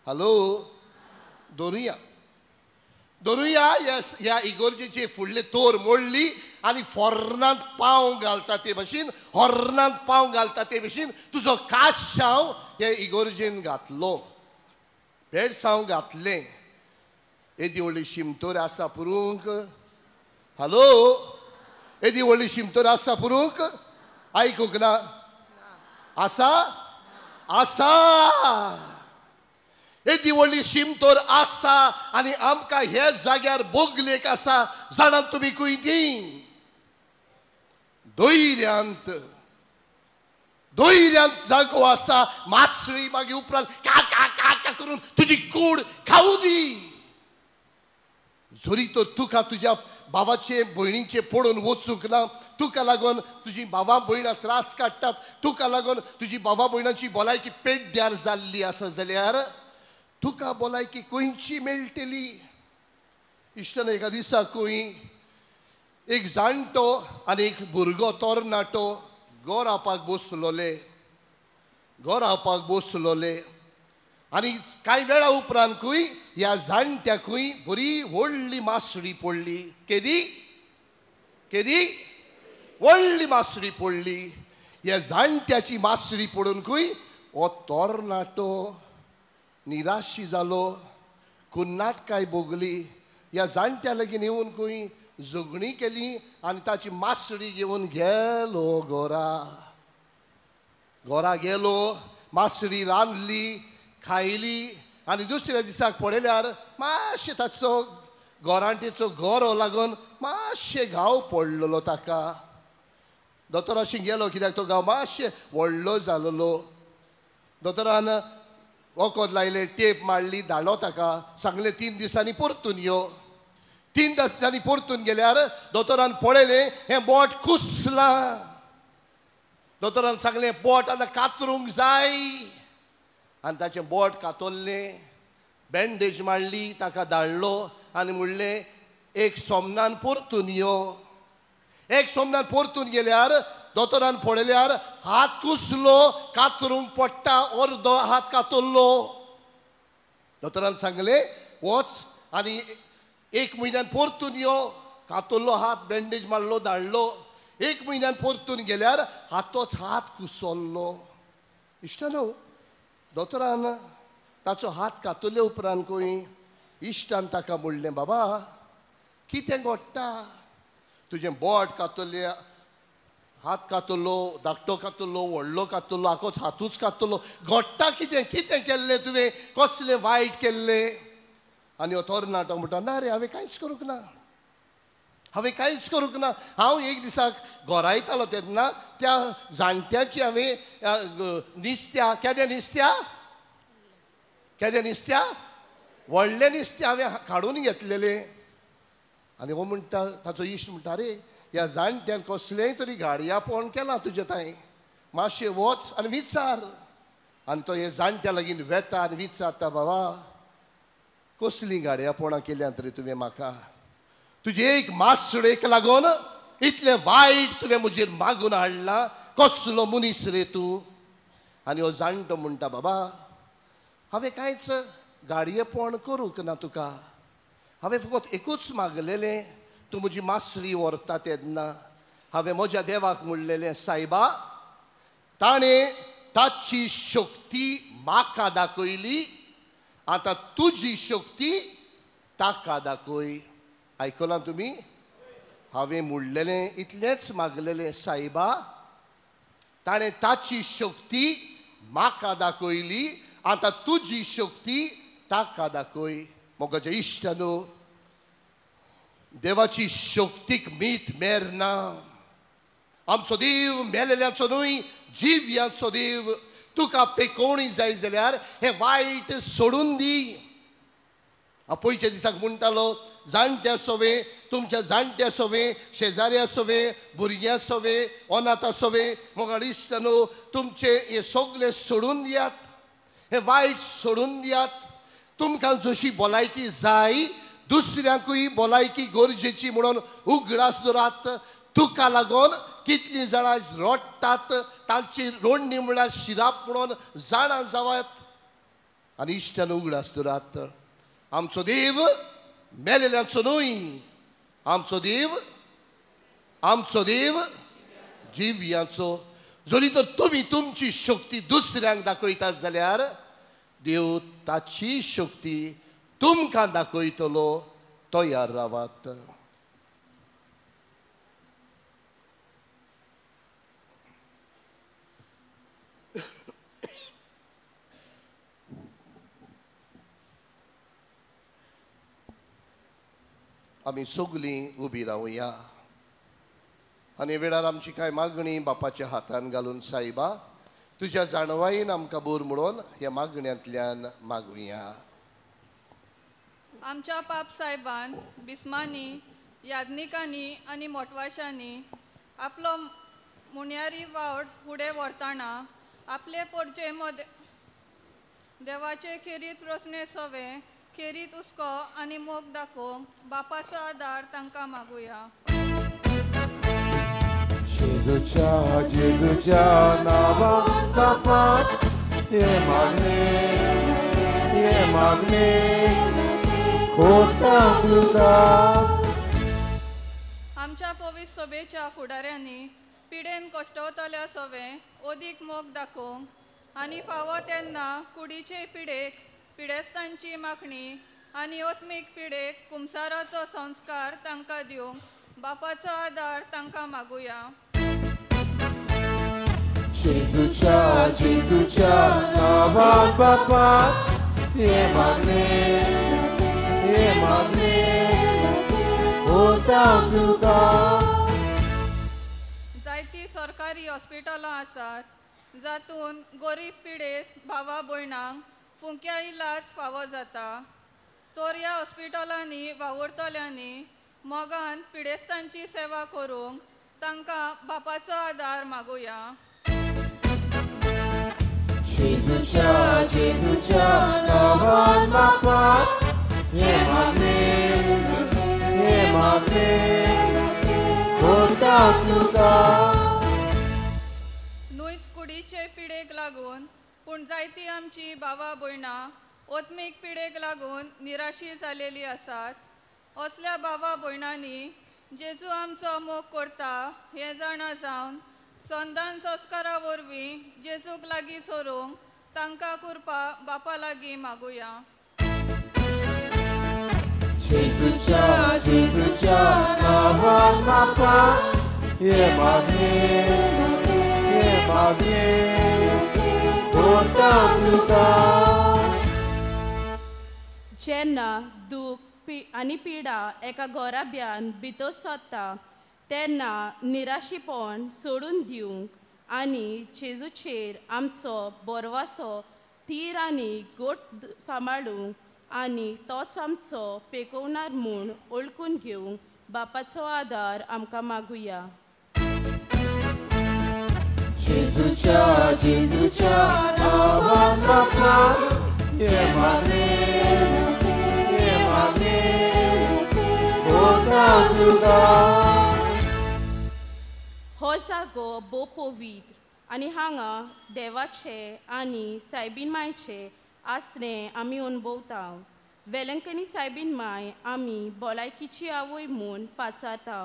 हॅलो, धरुया धरुया. ह्या इगोर्जेचे फुडले तोर मोडली आनी फोर्नांत पांव घालता ते भशेन, हॉर्नांत पांव घालता ते भशेन तुजो काश्यांव हे इगोर्जेन घातलो, भेडसांव घातलें. येदी व्हडली शिमतोर आसा पुरूंक? हॅलो, येदी व्हडली शिमतोर आसा पुरूंक? आयकूंक ना? आसा आसा. येदी व्हडली शिमतोर आसा आनी आमकां ह्या जाग्यार बोगलेक आसा. जाणात तुमी खंय ती? धैर्यांत, धैर्यांत जागो आसा. मासळी मागीर उपरांत का का का का करून तुजी कूड खावूं दी. जरी तर तुका तुज्या भावाचे भयणीचे पडून वचूंक ना, तुका लागून तुजी भावा भयणां त्रास काडटात, तुका लागून तुजी भावा भयणांची भलायकी पेड्ड्यार जाल्ली आसा जाल्यार तुका भलायकी खंयची मेळटली? इश्टान, एका दिसा खंय एक जाणटो आनी एक भुरगो तरणाटो गोरावपाक बसलोले, गोरावपाक बसलोले आनी कांय वेळा उपरांतूय ह्या जाणट्याकूय बरी व्हडली मासळी पडली. केदी केदी व्हडली मासळी पडली. ह्या जाणट्याची मासळी पडूनकूय हो तरणाटो निराशी जालो, कुन्नाटकाय भोगली. ह्या जाणट्या लागीं येवनकूय झगडी केली आनी ताची मासळी घेवन गेलो घरा. घरा गेलो, मासळी रांदली, खायली आनी दुसऱ्या दिसाक पळयल्यार मातशें ताचो गोरांटेचो गोरो लागून मातशें घाव पडलेलो ताका. दोतोराशी गेलो कित्याक तो घाव मातशें व्हडलो जालेलो. दोतोरान वखद लायलें, टेप मारली, धाडलो ताका, सांगलें 3 दिसांनी परतून यो. 3 दिसांनी परतून गेल्यार दोतोरान पळयलें हें बोट कुसलां. दोतोरान सांगलें बोट आतां कातरूंक जाय. आनी ताचें बोट कातरलें, बँडेज मारली, ताका धाडलो आनी म्हणलें एक सोमनान परतून यो. एक सोमनान परतून गेल्यार दोतोरान पळयल्यार हात कुसलो, कातरूंक पडटा, अर्दो हात कातरलो. दोतोरान सांगलें वच आनी 1 म्हयन्यान परतून यो. कातरलो हात, बँडेज मारलो, धाडलो. 1 म्हयन्यान परतून गेल्यार हातोच हात कुसल्लो. इश्टानो, दोतोरान ताचो हात कातरले उपरांत खंय इश्टान ताका म्हणलें, बाबा कितें घडटा, तुजें बोट कातरलें, हात कातरलो, धाकटो कातरलो, व्हडलो कातरलो, आकोच हातूच कातरलो, घडटा कितें, कितें केल्लें तुवें, कसलें वायट केल्लें? आनी हो तरणाटो म्हणटा, ना रे, हांवें कांयच करूंक ना, हांवें कांयच करूंक ना. हांव एक दिसाक गोरायतालो तेन्ना त्या जाणट्याची हांवें निस्त्या, केदें निस्त्या, केदें निस्त्या, व्हडलें निस्त्या हांवें काडून घेतलेलें. आनी हो म्हणटा, ताचो इश्ट म्हणटा, रे ह्या जाणट्यान कसलेंय तरी गाडयापण केलां तुजें तांय, मातशें वच आनी विचार. आनी तो हे जाणट्या लागीं वेता आनी विचारता, बाबा कसलीं गाडयापणां केल्यांत रे तुवें म्हाका, तुजे एक मासळेक लागून इतलें वायट तुवें म्हजेर मागून हाडलां, कसलो मनीस रे तूं? आनी हो जाणटो म्हणटा, बाबा हांवें कांयच गाडयेपण करूंक ना तुका, हांवें फकत एकूच मागलेलें, तूं म्हजी मासळी व्हरता तेन्ना हांवें म्हज्या देवाक म्हणलेलें, सायबा ताणें ताची शक्ती म्हाका दाखयली, आतां तुजी शक्ती ताका दाखय. आयकलां तुमी? हांवें म्हणलेलें इतलेंच मागलेलें, सायबा ताणें ताची शक्ती म्हाका दाखयली, आतां तुजी शक्ती ताका दाखय. म्हज्या इश्टानो, देवाची शक्तीक मीत मेर ना. आमचो देव मेलेल्यांचो न्हय, जिव्यांचो देव. तुका पेकोवणी जाय जाल्यार हें वायट सोडून दी. पयच्या दिसाक म्हणटालो, जाणट्या सोवे, तुमच्या जाणट्या सोवे, शेजाऱ्या सोवे, भुरग्यां सोवे, अनाथा सोवे, मोगाळ इश्टानो, तुमचे हे सगळे सोडून दियात, हे वायट सोडून दियात. तुमकां जशी भलायकी जाय दुसऱ्यांकूय भलायकी गरजेची म्हणून उगडास दवरात. तुका लागून कितलीं जाणां रडटात, तांची रोडणी म्हळ्यार शिराप म्हणून जाणां जावात. आनी इश्टान उगडास दवरात, आमचो देव मेलेल्यांचो न्हय, आमचो देव, आमचो देव जिव्यांचो. जरी तर तुमी तुमची शक्ती दुसऱ्यांक दाखयतात जाल्यार देव ताची शक्ती तुमकां दाखयतलो. तयार रावात. आमी सगलीं उबी रावया आनी वेळार आमची कांय मागणी बापाच्या हातान घालून, सायबा तुज्या जाणवायेन आमकां बोर म्हणून ह्या मागण्यांतल्यान मागुया. आमच्या पाप सायबान बिस्मांनी, याज्ञिकांनी आनी मोटवाशांनी आपलो मुन्यारी वावट फुडें व्हरतना आपले पोरचे मदें देवाचे खेरीत रचणे सवे खेरीत हुस्को आनी मोग दाखोवंक बापाचो आदार तांकां मागुया. जेजूच्या जेजूच्या नांवान बापान हे मागणे, हे मागणे खोता तुका. आमच्या पवित्र सभेच्या फुडाऱ्यांनी पिडेन कश्टवतल्या सवे अदीक मोग दाखोवंक आनी फावो तेन्ना कुडीचे पिडेक पिडेस्तांची मागणी आनी आत्मीक पिडेक कुमसाराचो संस्कार तांकां दिवंक बापाचो आदार तांकां मागुया. जेजूच्या जेजूच्या नांवान बापान हे मागणे, हे मागणे तुका. जायतीं सरकारी हॉस्पिटलां आसात जातून गरीब पिडेस्त भावा भयणांक फुंक्या इलाज फावो जाता. तर ह्या हॉस्पिटलांनी वावुरतल्यांनी मोगान पिडेस्तांची सेवा करूंक तांकां बापाचो आदार मागुया. जेजूच्या जेजूच्या नांवान बापा हे मागणें हे मागणें करता तुका. न्हूच कुडीचे पिडेक लागून पूण जायती आमची भावा भयणां ओत्मीक पिडेक लागून निराशी जालेली आसात. असल्या भावा भयणांनी जेजू आमचो मोग करता हें जाणा जावन संदान संस्कारा वरवीं जेजूक लागीं सरूंक तांकां कृपा बापा लागीं मागुया. जेजूच्या जेजूच्या नांवान बापा हे मागणें हे मागणें करता तुका. जेन्ना दूख आनी पिडा एका घराब्यान भितर सरता तेन्ना निराशीपण सोडून दिवंक आनी जेजूचेर आमचो बरवासो थीर आनी गोट सांबाळूंक आनी तोच आमचो पेकोवणार म्हूण वळखून घेवंक बापाचो आदार आमकां मागुया. जेजूच्या जेजूच्या नांवान बापा हे मागणें हे मागणें करता तुका. हो जागो भोव पवित्र आनी हांगा देवाचे आनी सायबीन मायचे आसणें आमी अणभवता. वेलंकनी सायबीन माय आमी भलायकीची आवय म्हूण पाचारता.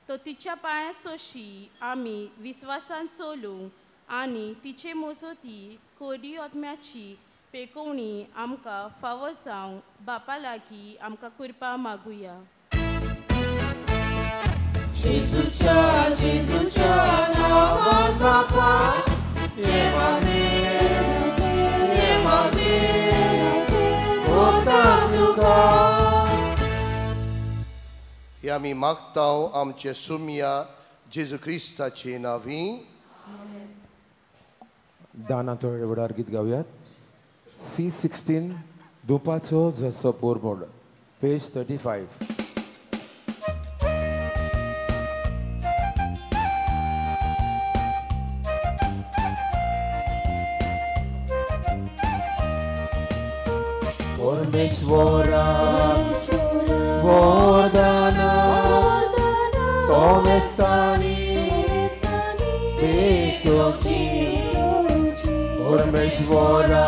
तो तिच्या पांया सोशी आमी विस्वासान चलूंक आनी तिचे मजती कोरी आत्म्याची पेकोवणी आमकां फावो जावंक बापा लागीं आमकां कृपा मागुया. जेजूच्या जेजूच्या नांवान बापा हे मागणें हे मागणें करता तुका. हे आमी मागता आमचे सुमया जेजू क्रिस्ताचे नांवी. दाना थोडे वेळार गीत गावयात. C16 दुपाचो जसो पोरमोड, पेज 35. परमेश्वरा वरदाना सोमेस्तानी भेटोची. परमेश्वरा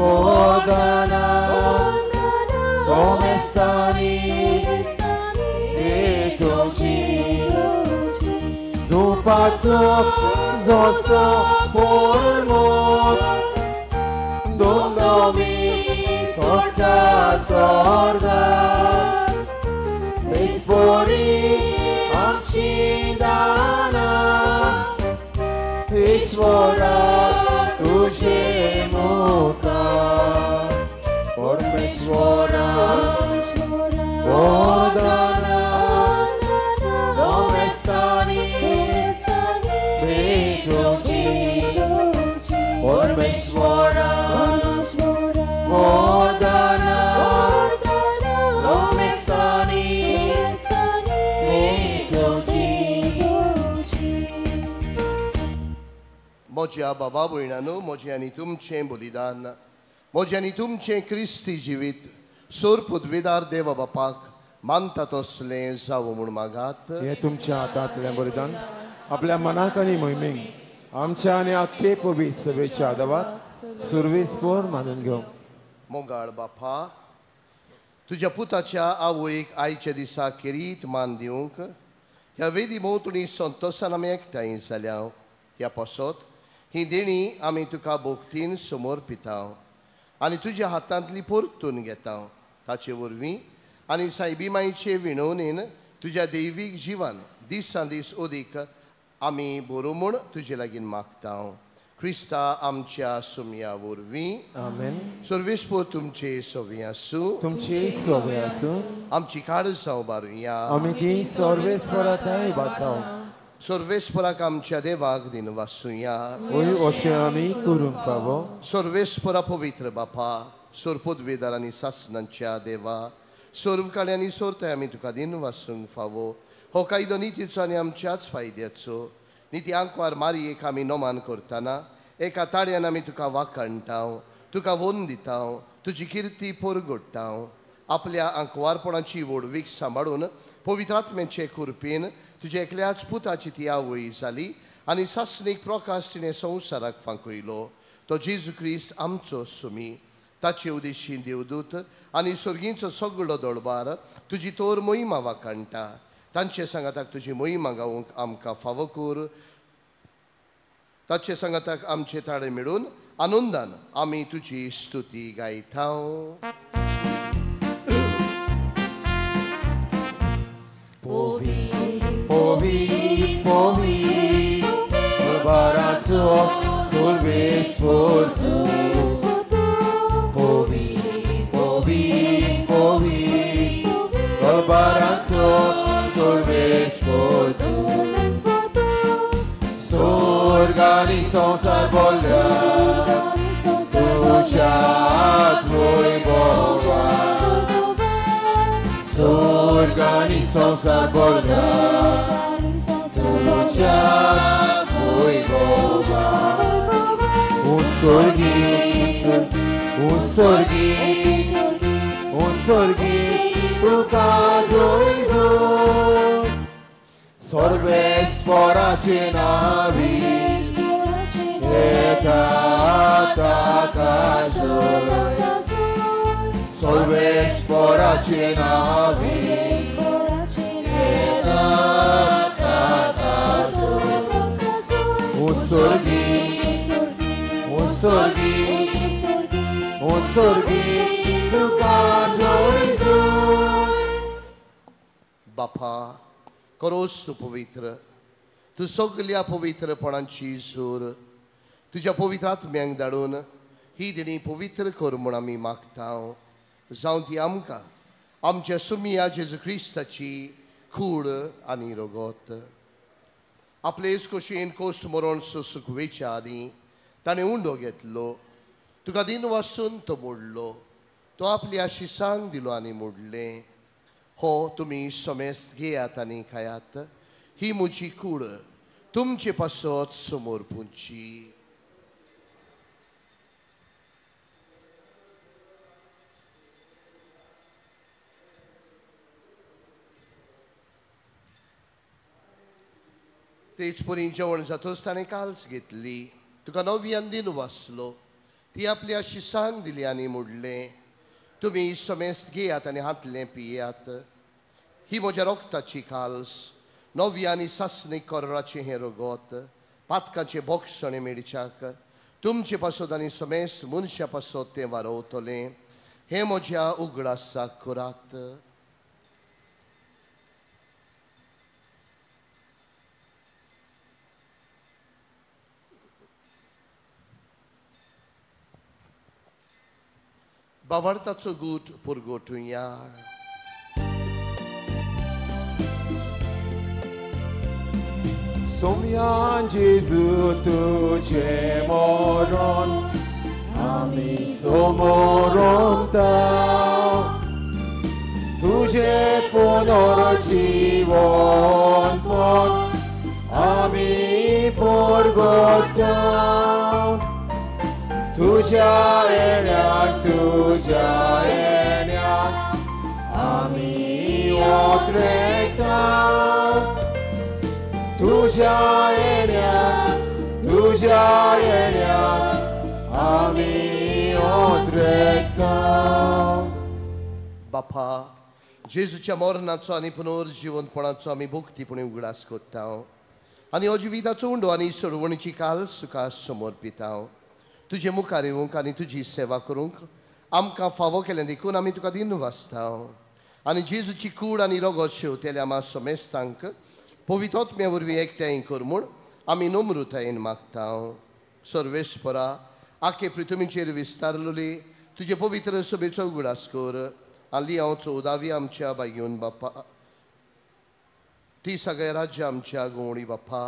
वरदाना सोमेस्तानी भेटोची. दुपाचो जसो पोरमोड दुमदुमी सोडटा स्वर्गात तेचपरी आमची दानां ईश्वरा तुजे मुखार. परमेश्वरा वरदाना सोमेस्तानी भेटोची. परमेश्वरा वरदाना सोमेस्तानी भेटोची. म्हज्या बाबा भयणांनो, म्हजें आनी तुमचें बलिदान, म्हजें आनी तुमचें क्रिस्ती जिवीत सोर पदवीदार देवा बापाक मानता तसलें जावं म्हूण मागात. हे तुमच्या हातांतलें बलिदान आपल्या मनाक आनी मोहिमेक आमच्या आनी आख्खे पवित्र सभेच्या आदावाक सुरवीस पोर मानून घेवंक. मोगाळ बापा, तुज्या पुताच्या आवयक आयच्या दिसा खेरीत मान दिवंक ह्या वेदी भोंवतणी संतोसान आमी एकठांय जाल्या. ह्या पासत ही देणी आमी तुका भक्तीन समर्पिता आनी तुज्या हातांतली परतून घेता. ताचे वरवीं आनी सायबी मायचे विणवणेन तुज्या दैवीक जिवान दिसान दीस अदीक आमी बरो म्हूण तुजे लागीं मागता. क्रिस्ता आमच्या सुमया वरवीं. आमेन. सर्वेस्पोर तुमचे सोवी आसूं. तुमचे सोवी आसूं. आमची काळजां उबारुया. आमी ती सर्वेस्पोराताय बाताव. सर्वेस्पोराक आमच्या देवाक दिन वासुया. वय अशें आमी करूंक फावो. सर्वेस्पोरा पवित्र बापा, सोर पदवेदार आनी सासनांच्या देवा, सर्व काळी आनी सोरताय आमी तुका दिन वासूंक फावो. हो कायदो नितीचो आनी आमच्याच फायद्याचो. निती आंकवार मारयेक आमी नमान करतना एका ताळ्यान आमी तुका वाखाणटाव, तुका वोन दिताव, तुजी किर्ती परगडटाव. आपल्या आंकवारपणाची व्हडवीक सांबाळून पवित्र आत्म्याचे कृपेन तुज्या एकल्याच पुताची ती आवय जाली आनी सासणीक प्रकाश तिणें संवसाराक फांकयलो. तो जेजू क्रिस्त आमचो सुमी. ताचे उदेशी देवदूत आनी सर्गींचो सगळो दळबार तुजी तोर मोहिमा वाखाणटा. तांचे सांगाताक तुजी मोहिमा गावंक आमकां फावो कर. ताचे सांगाताक आमचे ताळे मेळून आनंदान आमी तुजी स्तुती गायता. Povi, povi, barazzo sul vespo. Povi, povi, povi, barazzo sul vespo. Sorgani संसार बोल्या, तुझ्याच वैभवा. Sorgani संसार बोल्या, तुझ्याच वैभवा. उत्सर्गी, उत्सर्गी, उत्सर्गी तुका जोय. सर्वेस्पोराचे नावी येता ताका जोय. सर्वेस्पोराचे नावी येता ताका जोय. उत्सर्गी, उत्सर्गी, उत्सर्गी तुका जोय. बापा, करोस तूं पवित्र, तूं सगल्या पवित्रपणांची सूर तुज्या पवित्र आत्म्यांक धाडून ही देणी पवित्र कर म्हूण आमी मागता. जावं ती आमकां आमच्या सुमिया जेजू क्रिस्ताची कूड आनी रगत. आपलेच खोशयेन कोश्ट मरण सोसूंक वेच्या आदीं ताणें उंडो घेतलो, तुका दिन वासून तो मोडलो, तो आपल्या शिसांक दिलो आनी मोडलें, हो तुमी समेस्त घेयात आनी खायात, ही म्हजी कूड तुमचे पासत समोर पुंची. तेच परी जेवण जातच ताणें काल्स घेतली, तुका नव्यान दिन वाचलो, ती आपल्या शिसांक दिली आनी मोडलें, तुमी समेस्त घेयात आनी हातलें पियात, ही म्हज्या रोगताची काल्स, नव्या आनी सासणीक कराराचें हें रगत, पातकाचें बोगसणें मेळच्याक तुमचे पासत आनी समेस्त मनशा पासत तें वारोवतलें. हें म्हज्या उगडासाक करात. बावार्थाचो गूट पुरगोटुया. सोम्यान जेजू तुझे मरण आमी समोरता, तुझे पुनर्जीवन पण आमी परगटा. तुझ्या येण्याक, तुझ्या येण्याक आमी ओत्रेता. तुझ्या येण्याक, तुझ्या येण्याक आमी ओत्रेता. बापा, जेजूच्या मरणाचो आनी पुनर्जिवनपणाचो आमी भक्तीपणी उगडास करता आनी हो जिविताचो उंडो आनी सोडवणीची काल सुखा समर्पिता. तुजे मुखार येवंक आनी तुजी सेवा करूंक आमकां फावो केलें देखून आमी तुका दिन वाचता. आनी जेजूची कूड आनी रगत शेवतेल्या आमा समेस्तांक पवित्र आत्म्या वरवीं एकठांय कर म्हूण आमी नम्रतायेन मागता. सर्वेस्परा आखे पृथ्वीचेर विस्तारलेली तुजे पवित्र सभेचो उगडास कर आनी हांव 14वी आमच्या बायगेवन बाप्पा ती सगळ्या राज्य आमच्या गोवणी बाप्पा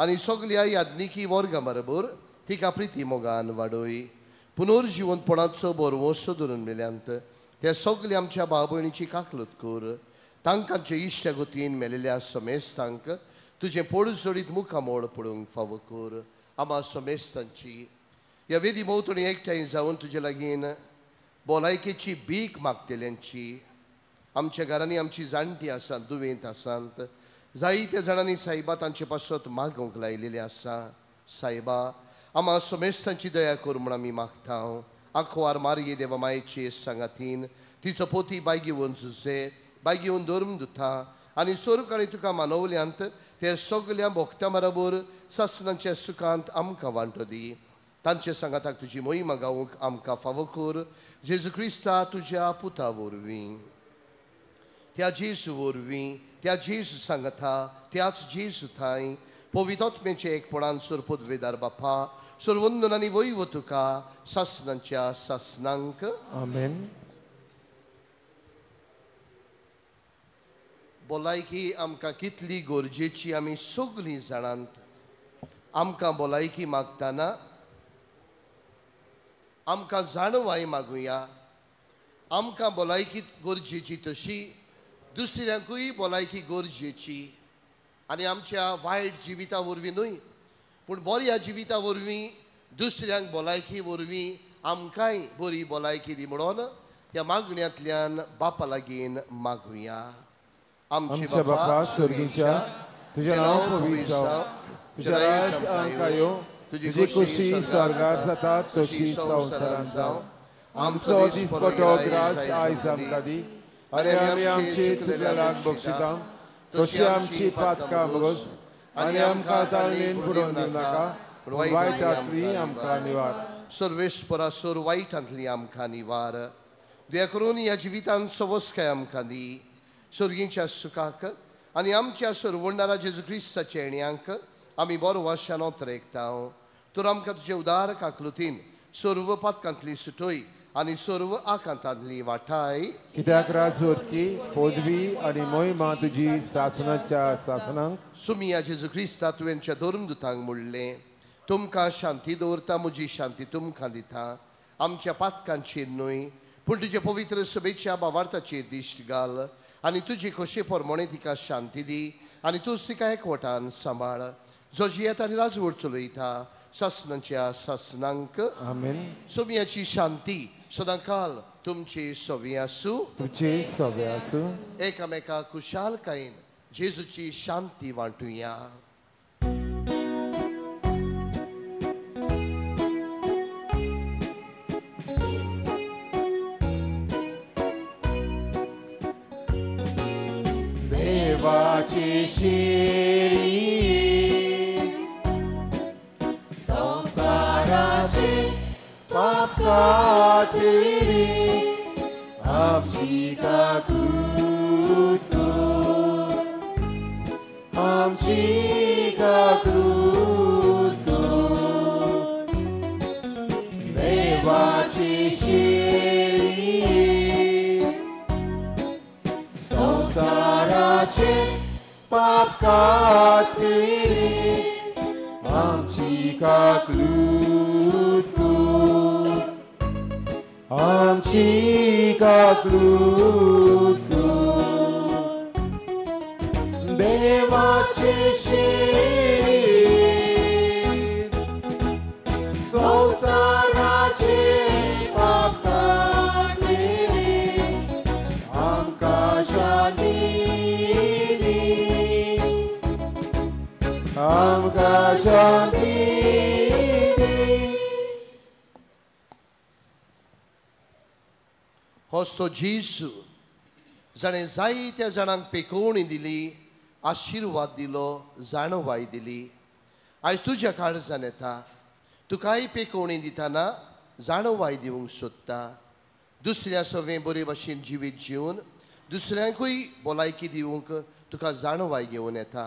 आनी सगल्या याज्ञिकी वर्गा बरोबर तिका प्रिती मोगान वाडय पुनर्जिवंतपणाचो बरवसो धरून मेल्यांत त्या सगल्या आमच्या भाव भयणीची काकलूत कर तांकांचे इश्टागतीन मेलेल्या समेस्तांक तुजें पोडजोडीत मुखामोळ पडूंक फावो कर आमा समेस्तांची ह्या वेदी भोंवतणी एकठांय जावन तुजे लागीं भलायकेची भीक मागतल्यांची आमच्या घरांनी आमची जाणटी आसात दुयेंत आसात जायत्या जाणांनी सायबा तांचे पासत मागूंक लायलेली आसा सायबा आमा समेस्तांची दया कर म्हूण आमी मागता आंकवार मारये देवा मायेचे सांगातीन तिचो पोती बायगेवन झुजे बायगेवन धर्म दुता आनी सोरकाणी तुका मानवल्यांत ते सगल्या भोक्त्या बरोबर सासनांच्या सुखांत आमकां वांटो दी तांचे सांगाताक तुजी मोहिमा गावंक आमकां फावो कर जेजू क्रिस्ता तुज्या पुता वरवीं त्या जेजू वरवीं त्या जेजू सांगाता त्याच जेजू थांय पवित्र एकपणान सरपदवेदार बाप्पा सर्वंदन आनी वैव तुका सासनांच्या सासनांक आमेन. भलायकी आमकां कितली गरजेची आमी सगळीं जाणांत. आमकां भलायकी मागतना आमकां जाणवाय मागुया. आमकां भलायकी गरजेची तशी दुसऱ्यांकूय भलायकी गरजेची आनी आमच्या वायट जिविता वरवीं न्हय पूण बऱ्या जिविता वरवीं दुसऱ्यांक भलायकी वरवीं आमकांय बरी भलायकी दी म्हणून ह्या मागण्यांतल्यान बापा लागीं मागुया. आमच्या बापा स्वर्गीच्या तुझें नांव पवित्र जावं, तुजें राज आमकां येवं, तुजी खुशी स्वर्गार जाता तशी संवसारांत जावं. आमचो दिसपटो ग्रास आयज आमकां दी आनी आमी आमची चुकलेल्यांक बक्षिता तशी आमची पातकां भोगस आनी आमकां ताळमेन बुडोवन दिवं नाका पूण वायटांतली आमकां निवार. सर्वेस्परा सोर वायटांतली आमकां निवार. दया करून ह्या जिवितांत सवस्काय आमकां दी स्वर्गींच्या सुखाक आनी आमच्या सरवंडारा जेजू क्रिस्ताच्या येण्यांक आमी बरो वाशान ओतरेकता. तर आमकां तुजे उदार काकलुतीन सर्व पातकांतली सुटय आनी सर्व आकांतांतली वाठाय. कित्याक राजवटकी पदवी आनी मोहिमा तुजी सासनाच्या सासनांक. सुमिया जेजू क्रिस्ता तुवेंच्या धर्मदुतांक म्हणलें तुमकां शांती दवरता म्हजी शांती तुमकां दिता. आमच्या पातकांचेर न्हय पूण तुजे पवित्र सभेच्या भावार्थाचेर दिश्ट घाल आनी तुजी खोशे प्रमाणे तिका शांती दी आनी तूंच तिका एकवटान सांबाळ जो जियेता आनी राजवट चलयता सासनाच्या सासनांक. आमेन. सोमियाची शांती सदांकाल तुमची सवी आसूं. तुमची सवी आसूं. एकामेका खुशालकायेन जेजूची शांती वांटुया. देवाची शिरी संसाराचे पाप कातली आमची काकूत कर, आमची काकूत कर. देवाची शिरी संसाराचे पाप कातली आमची काकलूत कर, आमची काकलूत कर. देवाचे शिरी संसाराचे पाप कातली आमकां शांती दी, आमकां शांती दी. हो जेजू जाणें जायत्या जाणांक पेकोवणी दिली, आशिर्वाद दिलो, जाणवाय दिली, आयज तुज्या काळजान येता तुकाय पेकोवणी दितना जाणवाय दिवंक सोदता. दुसऱ्या सवें बरे भाशेन जिवीत जिवन दुसऱ्यांकूय भलायकी दिवंक तुका जाणवाय घेवन येता.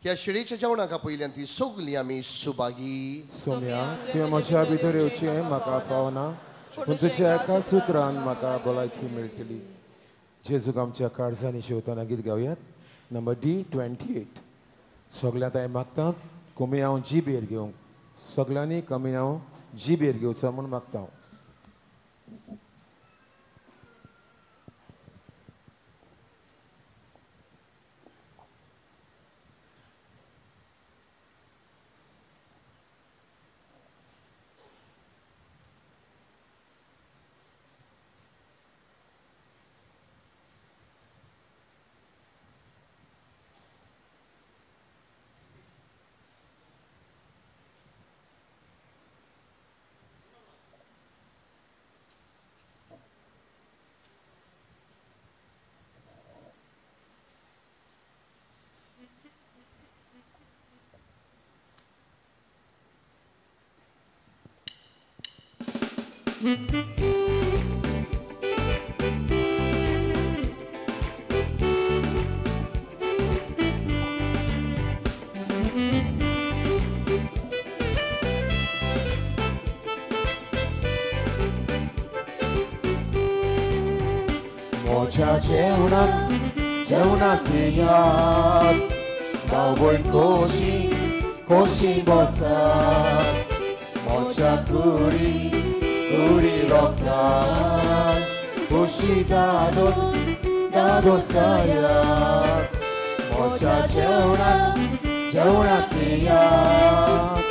ह्या शिळेच्या जेवणाक आपयल्यान ती सगळी आमी सुभागी. सोम्या, तुवें म्हज्या भितर येवचें म्हाका फावना, पूण तुज्या एकाच उतरान म्हाका भलायकी मेळटली. जेजूक आमच्या काळजांनी शेवतना गीत गावयात नंबर D28. सगळ्यांत हांवें मागता कमी हांव जिबेर घेवंक, सगळ्यांनी कमी हांव जिबेर घेवचो म्हूण मागता हांव. मोजा जेवणाक जेवणाक येयात, भाव भयण खोशी खोशी बसात, मोजा कुडी कुडी रोखतात, खोशी दादोस दादोसायात. मोजा जेवणाक जेवणाक येयात,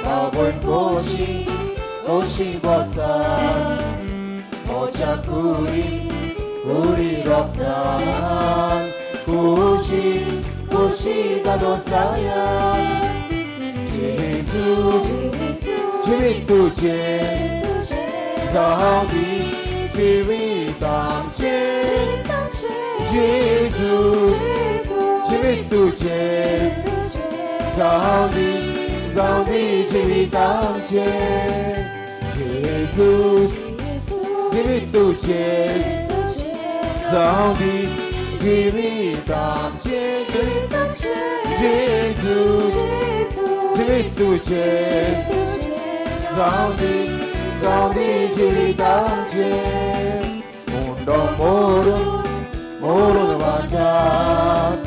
भाव भयण खोशी खोशी बसात, मोजा कुडी कुडी रोखतात, खोशी खोशी दादोसायात. जेजू जिवीत तुजें जावं दी जिवीत आमचें, जेजू जिवीत तुजें जावं दी जिवीत आमचें, जेजू जिवीत तुजें जावं दी जिवीत आमचें, जेजू जिवीत तुजें जावं दी जिवीत आमचें. उंडो मोडून मोडून वाटात,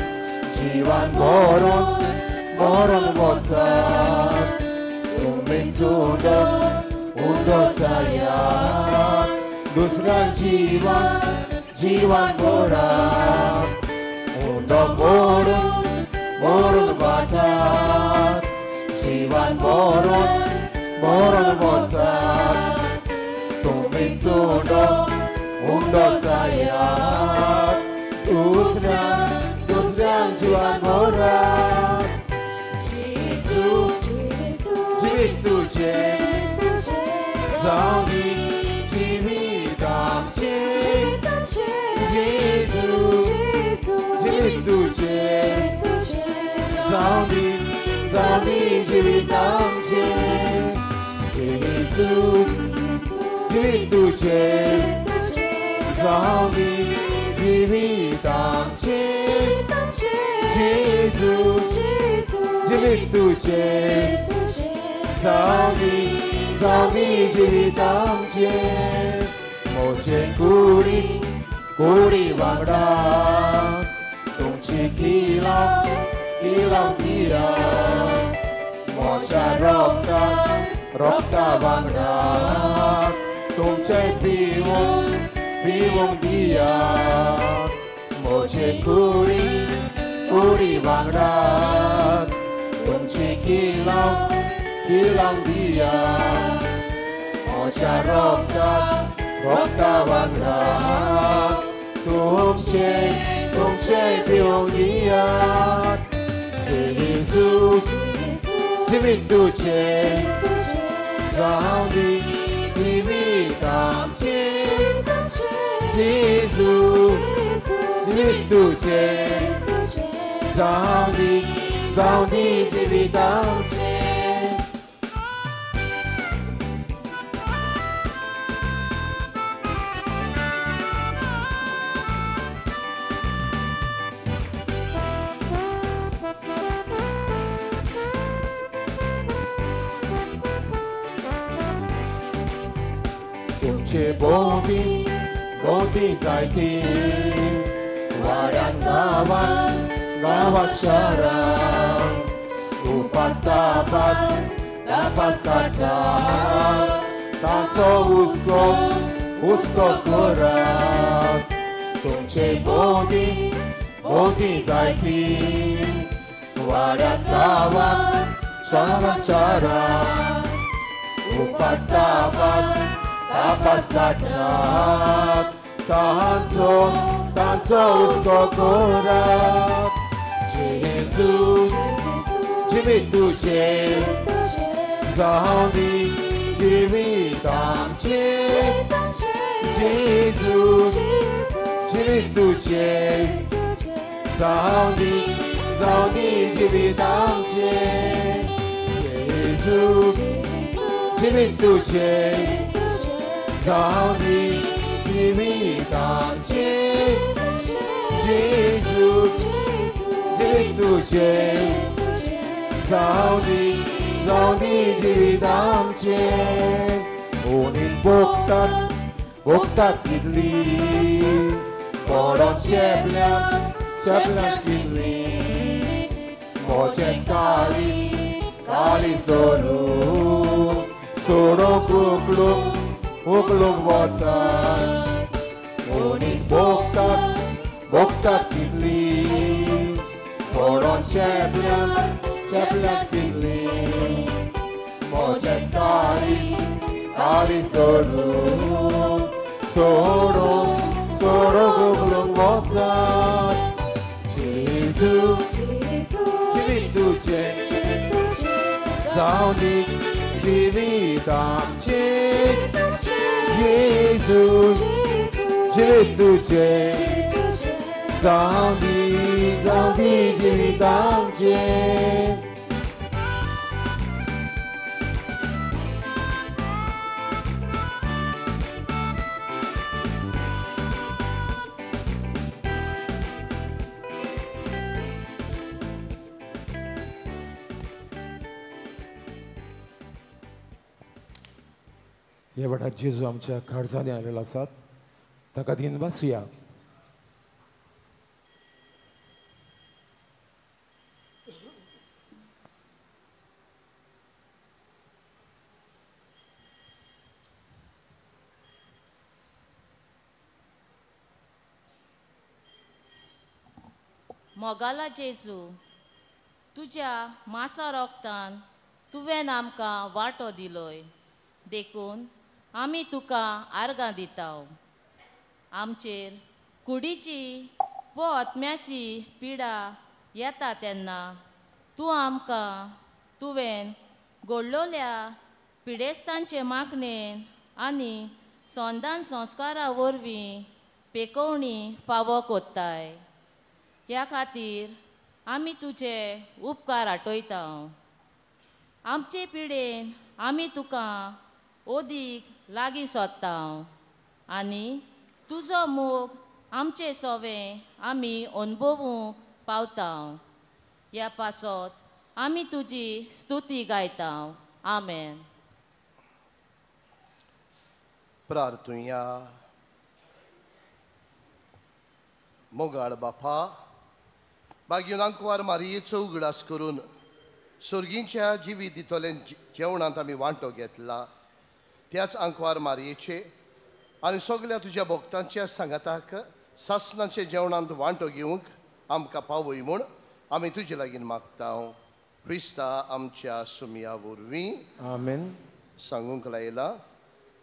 जिवान मरोन मरोन वचात, तुमीच उंडो उंडो जायात, दुसऱ्यां जिवान जिवान भरात. उंडो मोडून मोडून वाटात, जिवान मरोन मरोन वचात, तुमीच उंडो उंडो जायात, दुसऱ्यां दुसऱ्यां जिवान भरात. जेजू जिवीत तुजें जावं दी जिवीत आमचें, जेजू जिवीत तुजें जावं दी जिवीत आमचें, जेजू जिवीत तुजें जावं दी जिवीत आमचें, जेजू जिवीत तुजें जावं दी जिवीत आमचें. म्हजे कुडी कुडी वांगडा तुमची किलां किलां दियात, म्हज्या रोगता रोगता वांगडा तुमचें पिवंक पिवंक दियात, म्हजे कुडी कुडी वांगडा तुमची किलां किलां दियात, म्हज्या रोगता रोगता वांगडा तुमचें तुमचें पिवंक दियात. जेजू जिवीत तुजें जावं दी जिवीत आमचें, जेजू जिवीत तुजें जावं दी जिवीत आमचें. तुमचे भोंवती भोंवती जायती वाड्यान गांवान गांवात शारान उपास तापास तापास काडटात तांचो हुस्को हुस्को करात तुमचे भोंवती भोंवती जायती वाड्यात गांवात शारान शारान उपास तापास तापास काडटात तांचो तांचो हुस्को करात जेजू जिवीत तुजें जावं दी जिवीत आमचें जेजू जिवीत तुजें जावं दी जिवीत आमचें जेजू जिवीत तुजें जावं दी जिवीत आमचें जेजू जिवीत तुजें जावं दी जिवीत आमचें ओनीन भोगतात भोगतात कितली पडोन चेपल्यान चेपल्यान कितली मोजेंच काळीज काळीज धरून सोडोंक उखलूंक उखलूंक वचात ओनीन भोगतात भोगतात कितली पडोन चेपल्यान चेपल्यान कितली मोजेंच काळीज काळीज धरून सोडोंक सोडोंक उखलूंक वचात जेजू जिवीत तुजें जावं दी जिवीत आमचें जेजू जिवीत तुजें जावं दी जिवीत आमचें. हे वाठार जेजू आमच्या काळजांनी आयलेलो आसात ताका दिन वासुया. मोगाला जेजू तुज्या मासा रोगतान तुवें आमकां वांटो दिलोय देखून आमी तुका आर्गां दिताव. आमचेर कुडीची वो आत्म्याची पिडा येता तेन्ना तूं आमकां तुवें घडलोल्या पिडेस्तांचे मागणेन आनी संदान संस्कारा वरवीं पेकोवणी फावो कोत्ताय. ह्या खातीर आमी तुजे उपकार आठयता. आमचे पिडेन आमी तुका ओदीक लागीं सोदता आनी तुजो मोग आमचे सोवे आमी अनुभवूंक पावता. ह्या पासत आमी तुजी स्तुती गायता. आमेन. प्रार्थुया. मोगाळ बापा बागीन आंकवार मारयेचो उगडास करून सर्गींच्या जिवीत दितले जेवणांत आमी वांटो घेतला त्याच आंकवार मारयेचे आनी सगल्या तुज्या भक्तांच्या सांगाताक सासनाचे जेवणांत वांटो घेवंक आमकां पावय म्हूण आमी तुजे लागीं मागता. क्रिस्ता आमच्या सुमया वरवीं. आमेन. सांगूंक लायला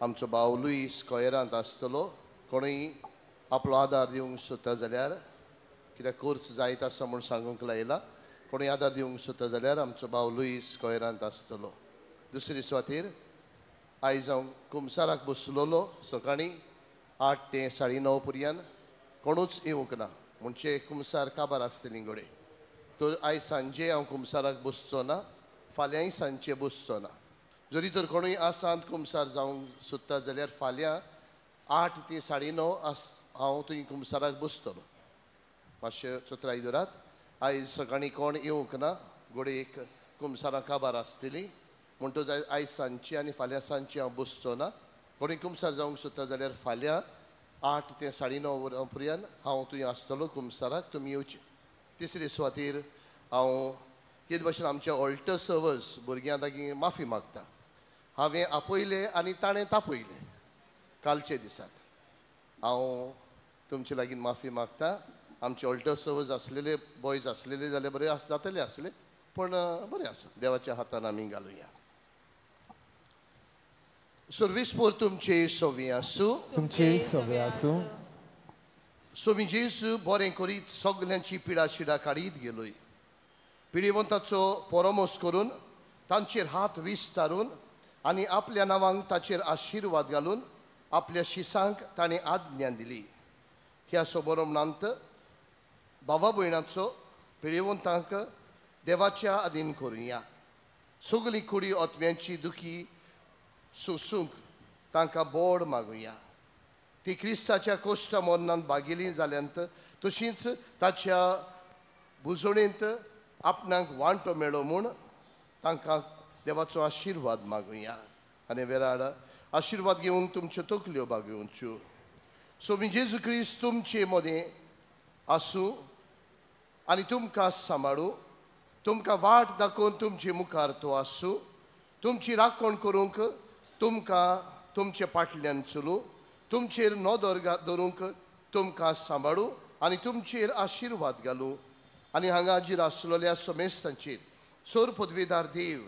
आमचो भाव लुईस कोयरांत आसतलो. कोणूय आपलो आदार दिवंक सोदता जाल्यार कित्याक कोर्स जायत आसा म्हूण सांगूंक लायला. कोणूय आदार दिवंक सोदता जाल्यार आमचो भाव लुईस कोयरांत आसतलो. दुसरी सुवातेर आयज हांव कुमसाराक बसलोलो सकाळीं 8 ते 9:30 पर्यंत कोणूच येवंक ना म्हणजे कुमसार काबार आसतली घडये. तर आयज सांजे हांव कुमसाराक बसचो ना, फाल्यांय सांजचे बसचो ना. जरी तर कोणूय आसांत कुमसार जावंक सोदता जाल्यार फाल्यां 8 ते 9:30 आस हांव थंय कुमसाराक बसतलो. मातशें चत्राय दवरात. आयज सकाळीं कोण येवंक ना, घडये कुमसारां काबार आसतली म्हणटच आयज सांजची आनी फाल्यां सांजची हांव बसचो ना. कोणी कुमसार जावंक सोदता जाल्यार फाल्यां 8 ते 9:30 वरां पर्यंत हांव थंय आसतलो कुमसाराक, तुमी येवचे. तिसरे सुवातेर हांव कितें भाशेन आमच्या ऑल्टर सर्वस भुरग्यां लागीं माफी मागता. हांवें आपयलें आनी ताणें तापयलें कालचे दिसाक. हांव तुमचे लागीं माफी मागता. आमचे ऑल्टर सर्वस आसलेले बॉयज आसलेले जाल्यार बरें जातले आसले, पूण बरें आसा, देवाच्या हातान आमी घालुया. सर्वेस्पोर तुमचे सवे आसूं. तुमचे सवे आसूं. स्वामी जेजू बरें करीत सगल्यांची पिडा शिडा काडीत गेलोय. पिडेवंताचो परामर्श करून तांचेर हात विस्तारून आनी आपल्या नांवांक ताचेर आशिर्वाद घालून आपल्या शिसांक ताणें आज्ञा दिली. ह्या सोबरमणांत भावा भयणाचो पिडेवंतांक देवाच्या आदीन करुया. सगळी कुडी आत्म्यांची दुखी सोसूंक तांकां बोड मागुया. ती क्रिस्ताच्या कोश्टा मरणान भागिली जाल्यांत तशींच ताच्या बुजोणेंत आपणाक वांटो मेळो म्हूण तांकां देवाचो आशिर्वाद मागुया. आनी वेराड आशिर्वाद घेवन तुमच्यो तकल्यो बागेवच्यो. स्वामी जेजू क्रिस्त तुमचे मदें आसूं आनी तुमकां सांबाळूं. तुमकां वाट दाखोवन तुमचे मुखार तो आसूं. तुमची राखण करूंक तुमकां तुमचे फाटल्यान चलूं. तुमचेर नदर दवरूंक तुमकां सांबाळूं आनी तुमचेर आशिर्वाद घालूं. आनी हांगा हाजीर आसलेल्या समेस्तांचेर सोर पदवीदार देव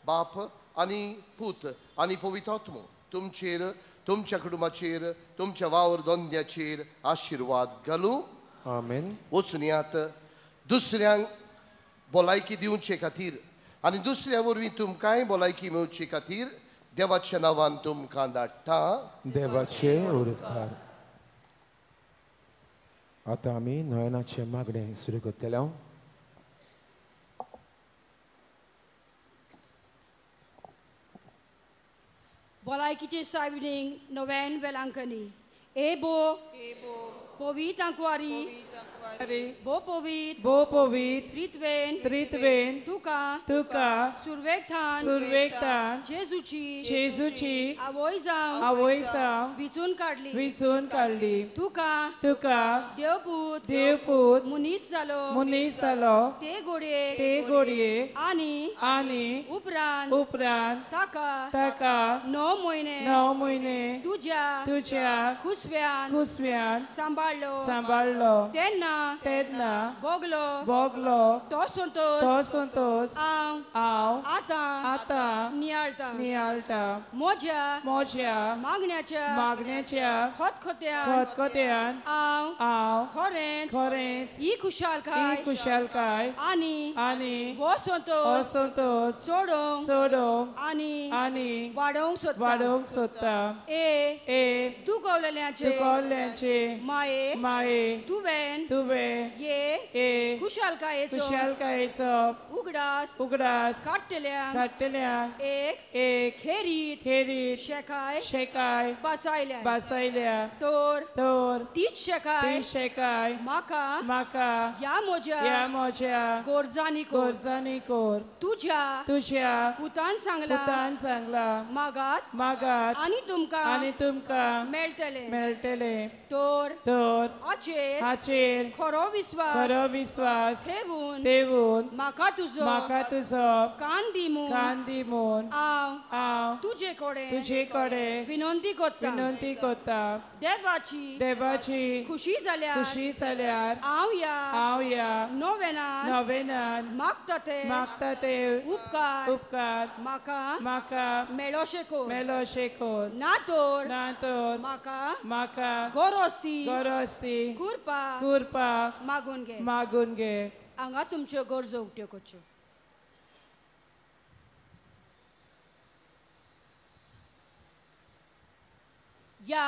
बाप आनी पूत आनी पवित्र आत्मो तुमचेर, तुमच्या कुटुंबाचेर, तुमच्या वावर धंद्याचेर आशिर्वाद घालूं. आमेन. वचून यात दुसऱ्यांक भलायकी दिवचे खातीर आनी दुसऱ्या वरवीं तुमकांय भलायकी मेळचे खातीर देवाच्या नांवान तुमकां धाडटा. देवाचे उपकार. आतां आमी नयनाचें मागणें सुरू करतले. भलायकीचे सायबिणीक नव्यान वेलांकनी ए बो पवीत आंकवारी बो पवीत बो पवीत त्रित्वेन त्रित्वेन तुका तुका सुरवेक थान सुरवेक थान जेजूची जेजूची आवय जावं आवय जावं विचून काडली विचून काडली तुका तुका देवपूत देवपूत मनीस जालो ते गोडये आनी आनी उपरांत उपरांत ताका ताका 9 म्हयने 9 म्हयने तुज्या तुज्या कुसव्यान कुसव्यान सांबाळलो सांबाळलो तेन्ना तेन्ना भोगलो भोगलो तो संतोष तो संतोष हांव हांव आतां आतां नियाळटा नियाळटा म्हज्या म्हज्या मागण्याच्या मागण्याच्या खतखत्यान खतखत्यान हांव हांव खरेंच खरेंच ही खुशालकाय ही खुशालकाय आनी आनी हो संतोष संतोष सोडोवंक सोडोवंक आनी आनी वाडोवंक सोदता वाडोवंक सोदता. ए ए दुखवलेल्यांचे दुखवल्ल्यांचे माये माये तुवें तुवें ये ए खुशालकायेचो खुशालकायेचो उगडास उगडास काडटल्यांक काडटल्यांक एक एक खेरीत खेरीत शेकाय शेकाय बसायल्या बसायल्या तर तर तीच शेकाय तीच शेकाय म्हाका म्हाका ह्या म्हज्या गरजांनी गरजांनी कोर. तुज्या तुज्या पुतान सांगला पुतान सांगला मागात मागात आनी तुमकां मेळटलें मेळटलें. तर तर हाचेर हाचेर खरो विस्वास ठेवून ठेवून म्हाका तुजो कान दी म्हूण हांव हांव तुजे कडेन विनंती करता. देवाची देवाची खुशी जाल्यार हांव ह्या नोवेनान मागता ते उपकार उपकार म्हाका म्हाका मेळोशें कोर. ना तर ना तर म्हाका म्हाका गरज ती कृपा कृपा मागून घे. हांगा तुमच्यो गरजो उक्त्यो करच्यो. ह्या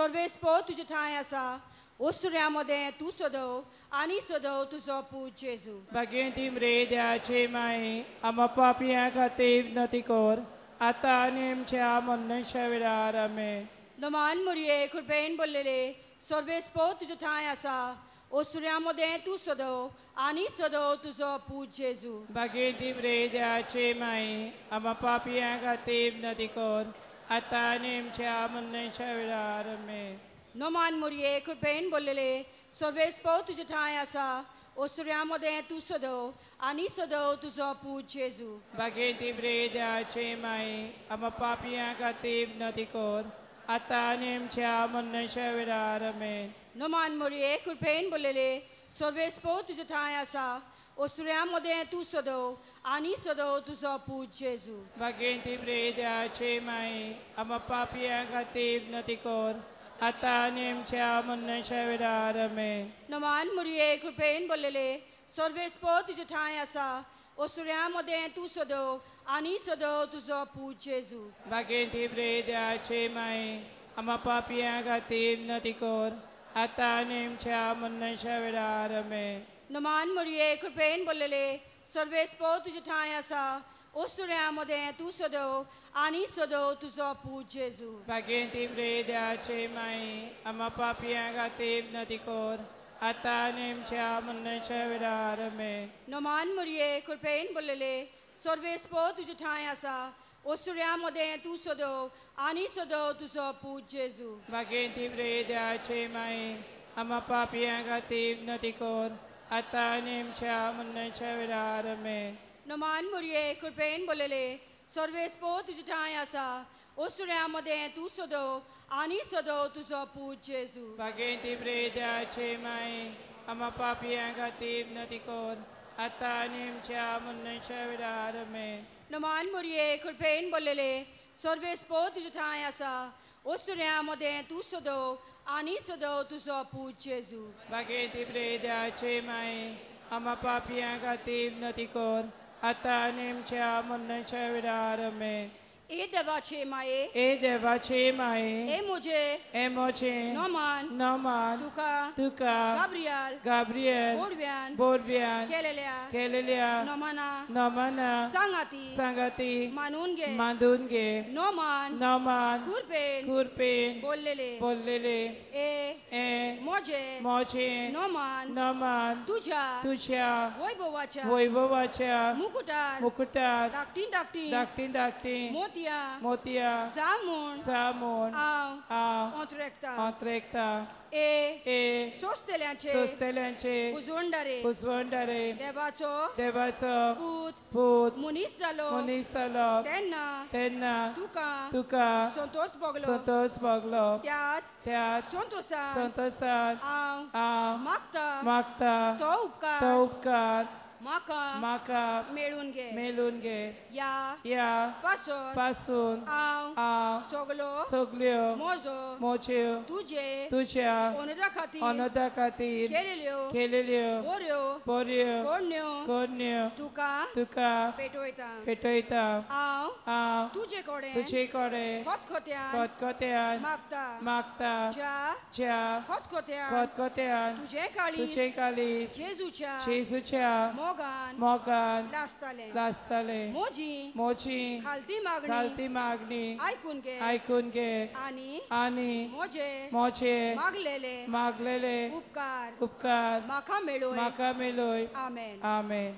सर्वेस्पो तुजे ठांय आसा ओस्तुऱ्यां मदें तूं सदव आनी सदव तुजो पूत जेजू. भाग्यवंती मरिये देवाची माई आमा पापयां खातीर विनंती कर आतां आनी आमच्या मरणाच्या वेळार. आमेन. नमान मुरये कृपेन बोल्लेले सर्वेस्पो तुजे ठांय आसा ओस्तुऱ्यां मदें तूं सदव आनी सदव तुजो पूत जेजू. भाग्यवंती मरिये देवाची माई आमा पापयां खातीर विनंती कर आतां आनी आमच्या मरणाच्या वेळार. आमेन. नमान मुरये कृपेन बोल्लेले सर्वेस्पो तुजे ठांय आसा ओस्तुऱ्यां मदें तूं सदव आनी सदव तुजो पूत जेजू. भाग्यवंती मरिये देवाची माई आमा पापयां खातीर विनंती कर आतां आनी आमच्या मरणाच्या वेळार. आमेन. नमान मुरये कृपेन बोल्लेले सर्वेस्पो तुजे ठांय आसा ओस्तुऱ्यां मदें तूं सदव आनी सदव तुजो पूत जेजू. भाग्यवंती मरिये देवाची माई आमा पापयां खातीर विनंती कर आतां आनी आमच्या मरणाच्या वेळार. आमेन. नमान मुरये कृपेन बोल्लेले सर्वेस्पो तुजे ठांय आसा ओस्तुऱ्यां मदें तूं सदव आनी सदव तुजो पूत जेजू. भाग्यवंती मरिये देवाची माई आमा पापयां खातीर विनंती कर आतां आनी आमच्या मरणाच्या वेळार. आमेन. नमान मुरये कृपेन बोल्लेले सर्वेस्पो तुजे ठांय आसा ओस्तुऱ्यां मदें तूं सदव आनी सदव तुजो पूत जेजू. भाग्यवंती मरिये देवाची माई आमा पापयां खातीर विनंती कर आतां आनी आमच्या मरणाच्या वेळार. आमेन. नमान मुरये कृपेन बोल्लेले सर्वेस्पो तुजे ठांय आसा ओस्तुऱ्यां मदें तूं सदव आनी सदव तुजो पूत जेजू. भाग्यवंती मरिये देवाची माई आमा पापयां खातीर विनंती कर आतां आनी आमच्या मरणाच्या वेळार. आमेन. नमान मुरये कृपेन बोल्लेले सर्वेस्पो तुजे ठांय आसा ओस्तुऱ्यां मदें तूं सदव आनी सदव तुजो पूत जेजू. भाग्यवंती मरिये देवाची माई आमा पापयां खातीर विनंती कर आतां आनी आमच्या मरणाच्या वेळार. आमेन. नमान मुरये कृपेन बोल्लेले सर्वेस्पो तुजे ठांय आसा ओस्तुऱ्यां मदें तूं सदव आनी सदव तुजो पूत जेजू. भाग्यवंती मरिये देवाची माई आमा पापयां खातीर विनंती कर आतां आनी आमच्या मरणाच्या वेळार. आमेन. ए देवाचे माये ए देवाचे माये ए म्हजे ए म्हजे नमान नमान तुका तुका गाब्रियल गाब्रियल बोरव्यान बोरव्यान केलेल्या केलेल्या नमना नमना सांगाती सांगाती मानून घे मानून घे नमान नमान कृपेन कृपेन बोललेले बोललेले ए ए म्हजे म्हजे नमान नमान तुझ्या तुझ्या वैभवाच्या वैभवाच्या मुकुटार मुकुटार धाकटी धाकटी धाकटी धाकटी मोतया मोतया जामून जामून हांव हांव अंतरेकता अंतरेकता ए ए सोंसतल्यांचे सोंसतल्यांचे पुजवणदारे पुजवणदारे देवाचो देवाचो पूत पूत मनीस जालो मनीस जालो तेन्ना तेन्ना तुका तुका संतोष भोगलो संतोष भोगलो त्याच त्याच संतोषान संतोषान हांव हांव मागता मागता तो उपकार तो उपकार म्हाका म्हाका मेळून घे मेळून घे ह्या ह्या पासून पासून हांव हांव सगलो सगल्यो म्हजो म्हज्यो तुजे तुज्या अनदा खातीर अनदा खातीर केलेल्यो केलेल्यो बऱ्यो बऱ्यो करण्यो करण्यो तुका तुका पेटयता पेटयता हांव हांव तुजे कडेन तुजे कडेन खतखत्यान खतखत्यान मागता मागता ज्या ज्या खतखत्यान खतखत्यान तुजें काळीज तुजें काळीज जेजूच्या जेजूच्या मोगान मोगान लासतालें लासतालें म्हजी म्हजी खालती मागणी खालती मागणी आयकून घे आयकून घे आनी आनी म्हजे म्हजे मागलेले मागलेले उपकार उपकार म्हाका मेळय म्हाका मेळय. आमेन. आमेन.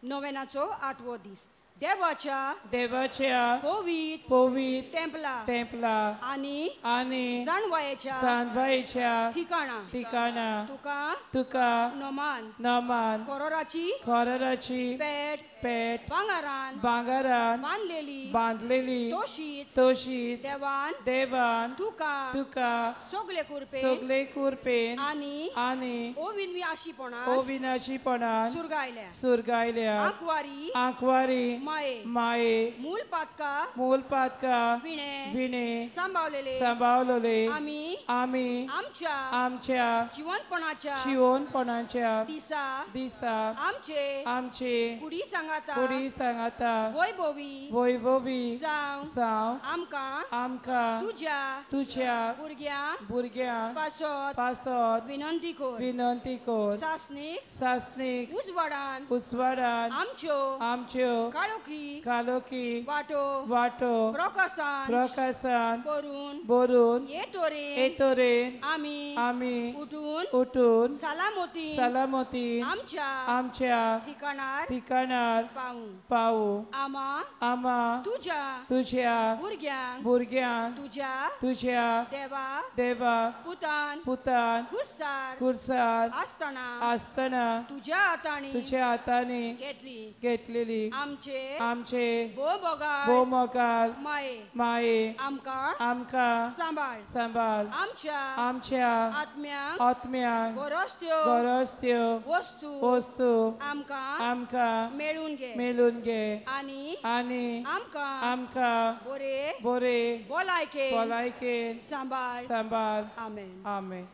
नोवेनाचो आठवो दीस. देवाच्या देवाच्या पवित्र पवित्र तेंपला तेंपला आनी आनी जाणवायेच्या जाणवायेच्या ठिकाणा ठिकाणा तुका तुका नमान नमान कोरोराची कोरोराची पेट पेट भांगारान भांगारान बांदलेली बांदलेली तशीच तशीच देवान देवान तुका तुका सगळे कुरपेन सगळे कुरपेन आनी आनी अविनाशीपणान अविनाशीपणान सुर्गायल्या सुर्गायल्या आंकवारी आंकवारी माये माये मूल पातका मूल पातका विणे विणे सांबावलेले सांबावलेले आमी आमी आमच्या आमच्या जिवनपणाच्या जिवनपणाच्या दिसा दिसा आमचे आमचे कुडी सांगाता कुडी सांगाता वैभवी वैभवी जावं जावं आमकां आमकां तुज्या तुज्या भुरग्यां भुरग्यां पासत पासत विनंती कर विनंती कर सासणीक सासणीक उजवाडान उजवाडान आमच्यो आमच्यो काळोखी काळोखी वाटो वाटो प्रकाशान प्रकाशान भरून भरून हे तरेन हे तरेन आमी आमी उठून उठून सलामतीन सलामतीन आमच्या आमच्या ठिकाणार ठिकाणार पावू पावू आमा आमा तुज्या तुज्या भुरग्यांक भुरग्यांक तुज्या तुज्या देवा देवा पुतान पुतान खुर्सार खुर्सार आसतना आसतना तुज्या हातांनी तुज्या हातांनी घेतली घेतलेली आमचे आमचे भोवमोगाळ भोवमोगाळ माये माये आमकां आमकां सांबाळ सांबाळ आमच्या आमच्या आत्म्यांक आत्म्यांक गरज त्यो गरज त्यो वस्तू वस्तू आमकां आमकां मेळून घे मेळून घे आनी आनी आमकां आमकां बरे बरे भलायकेन भलायकेन सांबाळ सांबाळ. आमेन. आमेन.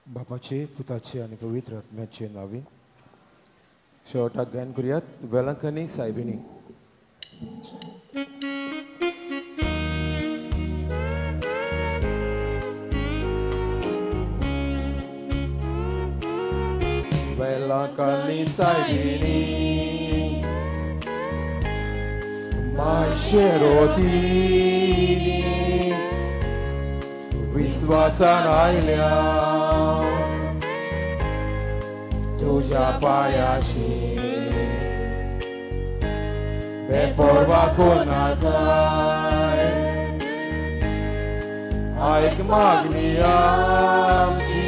बापाचे पुताचे आनी पवित्र आत्म्याचे नांवान शेवटाक गायन करुयात वेलंकनी सायबिणी. वेलंकनी सायबिणी माशेरोतीनी विश्वासान आयल्या तुझ्या पायाशी बेपर्वा कोणाकाय आयक मागणी आमची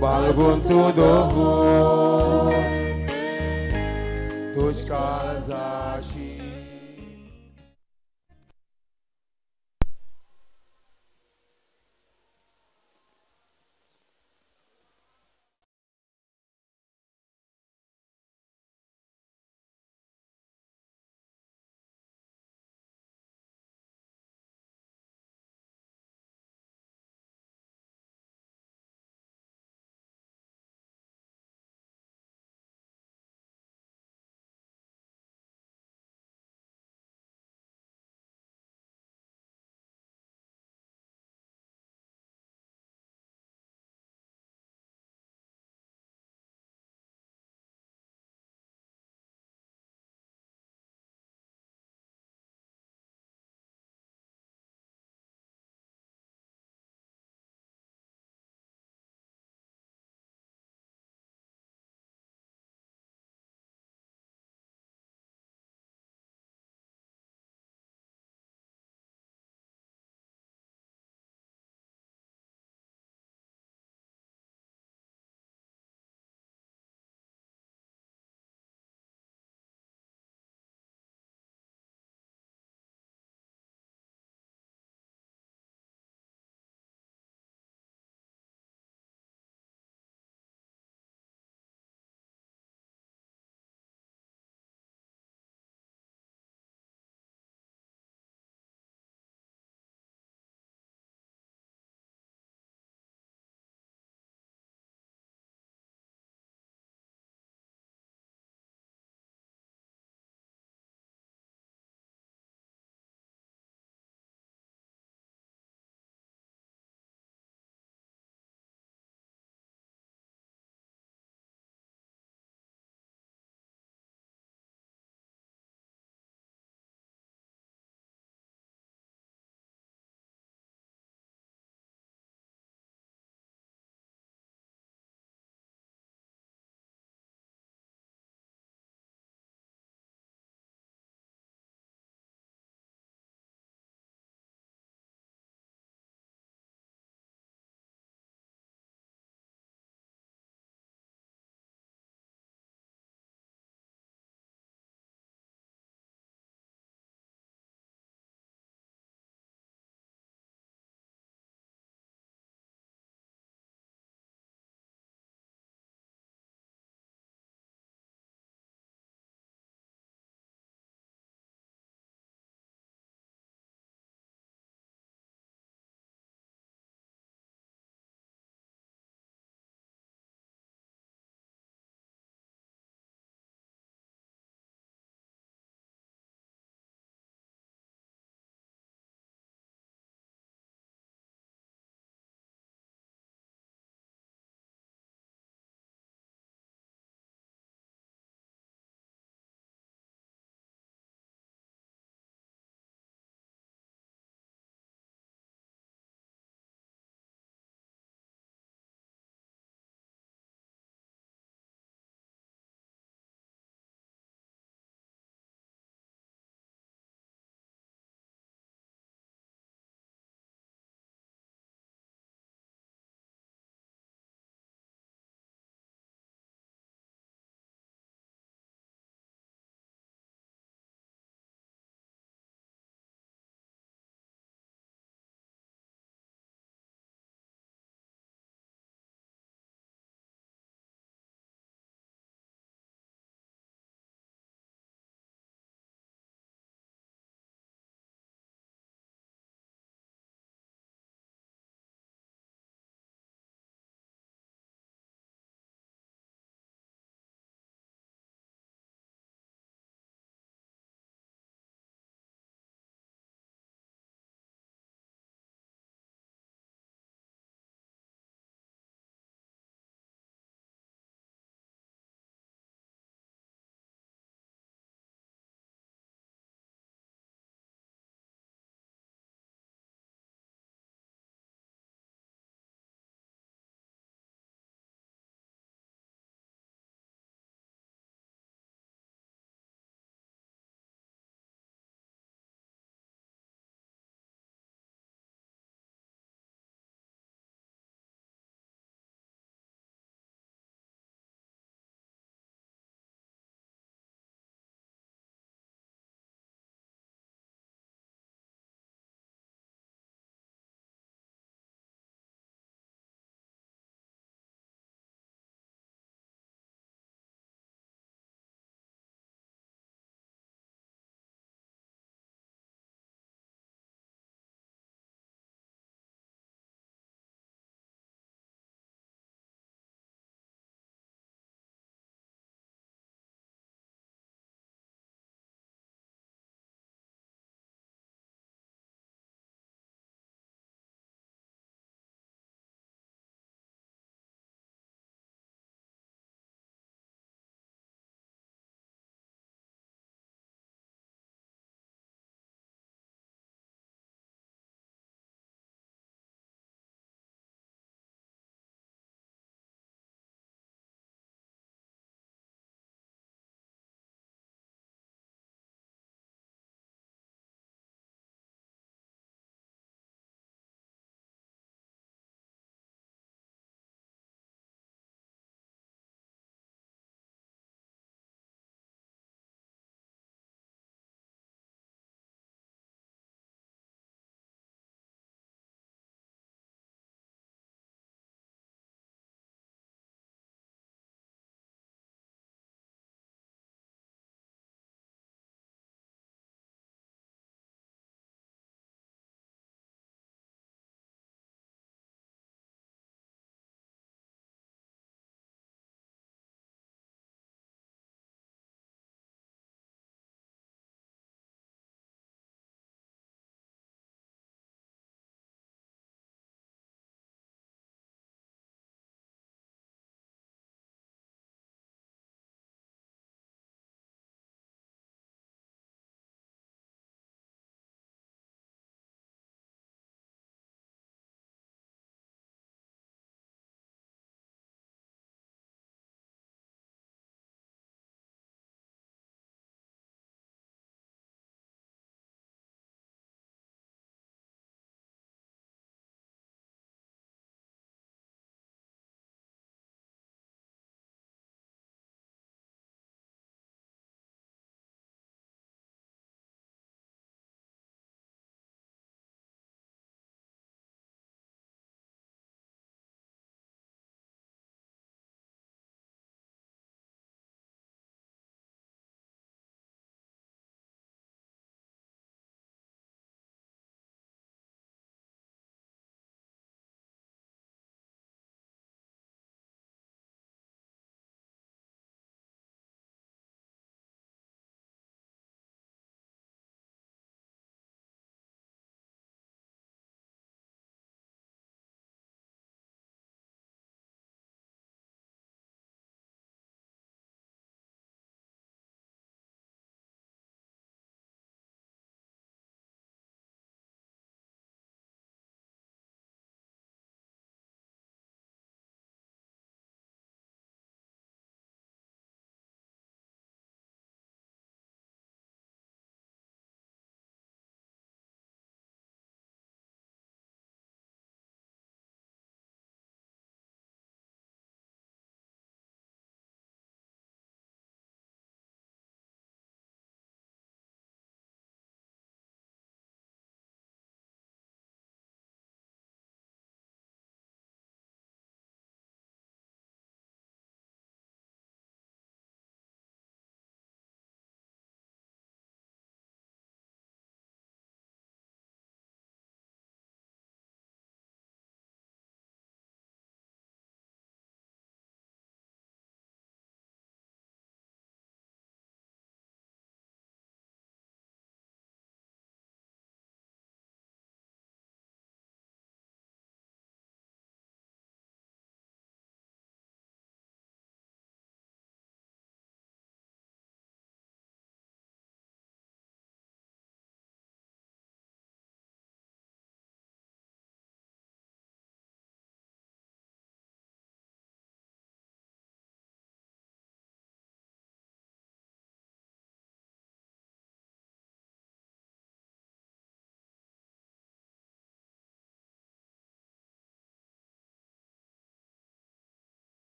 बालगून तूं दवर तुझका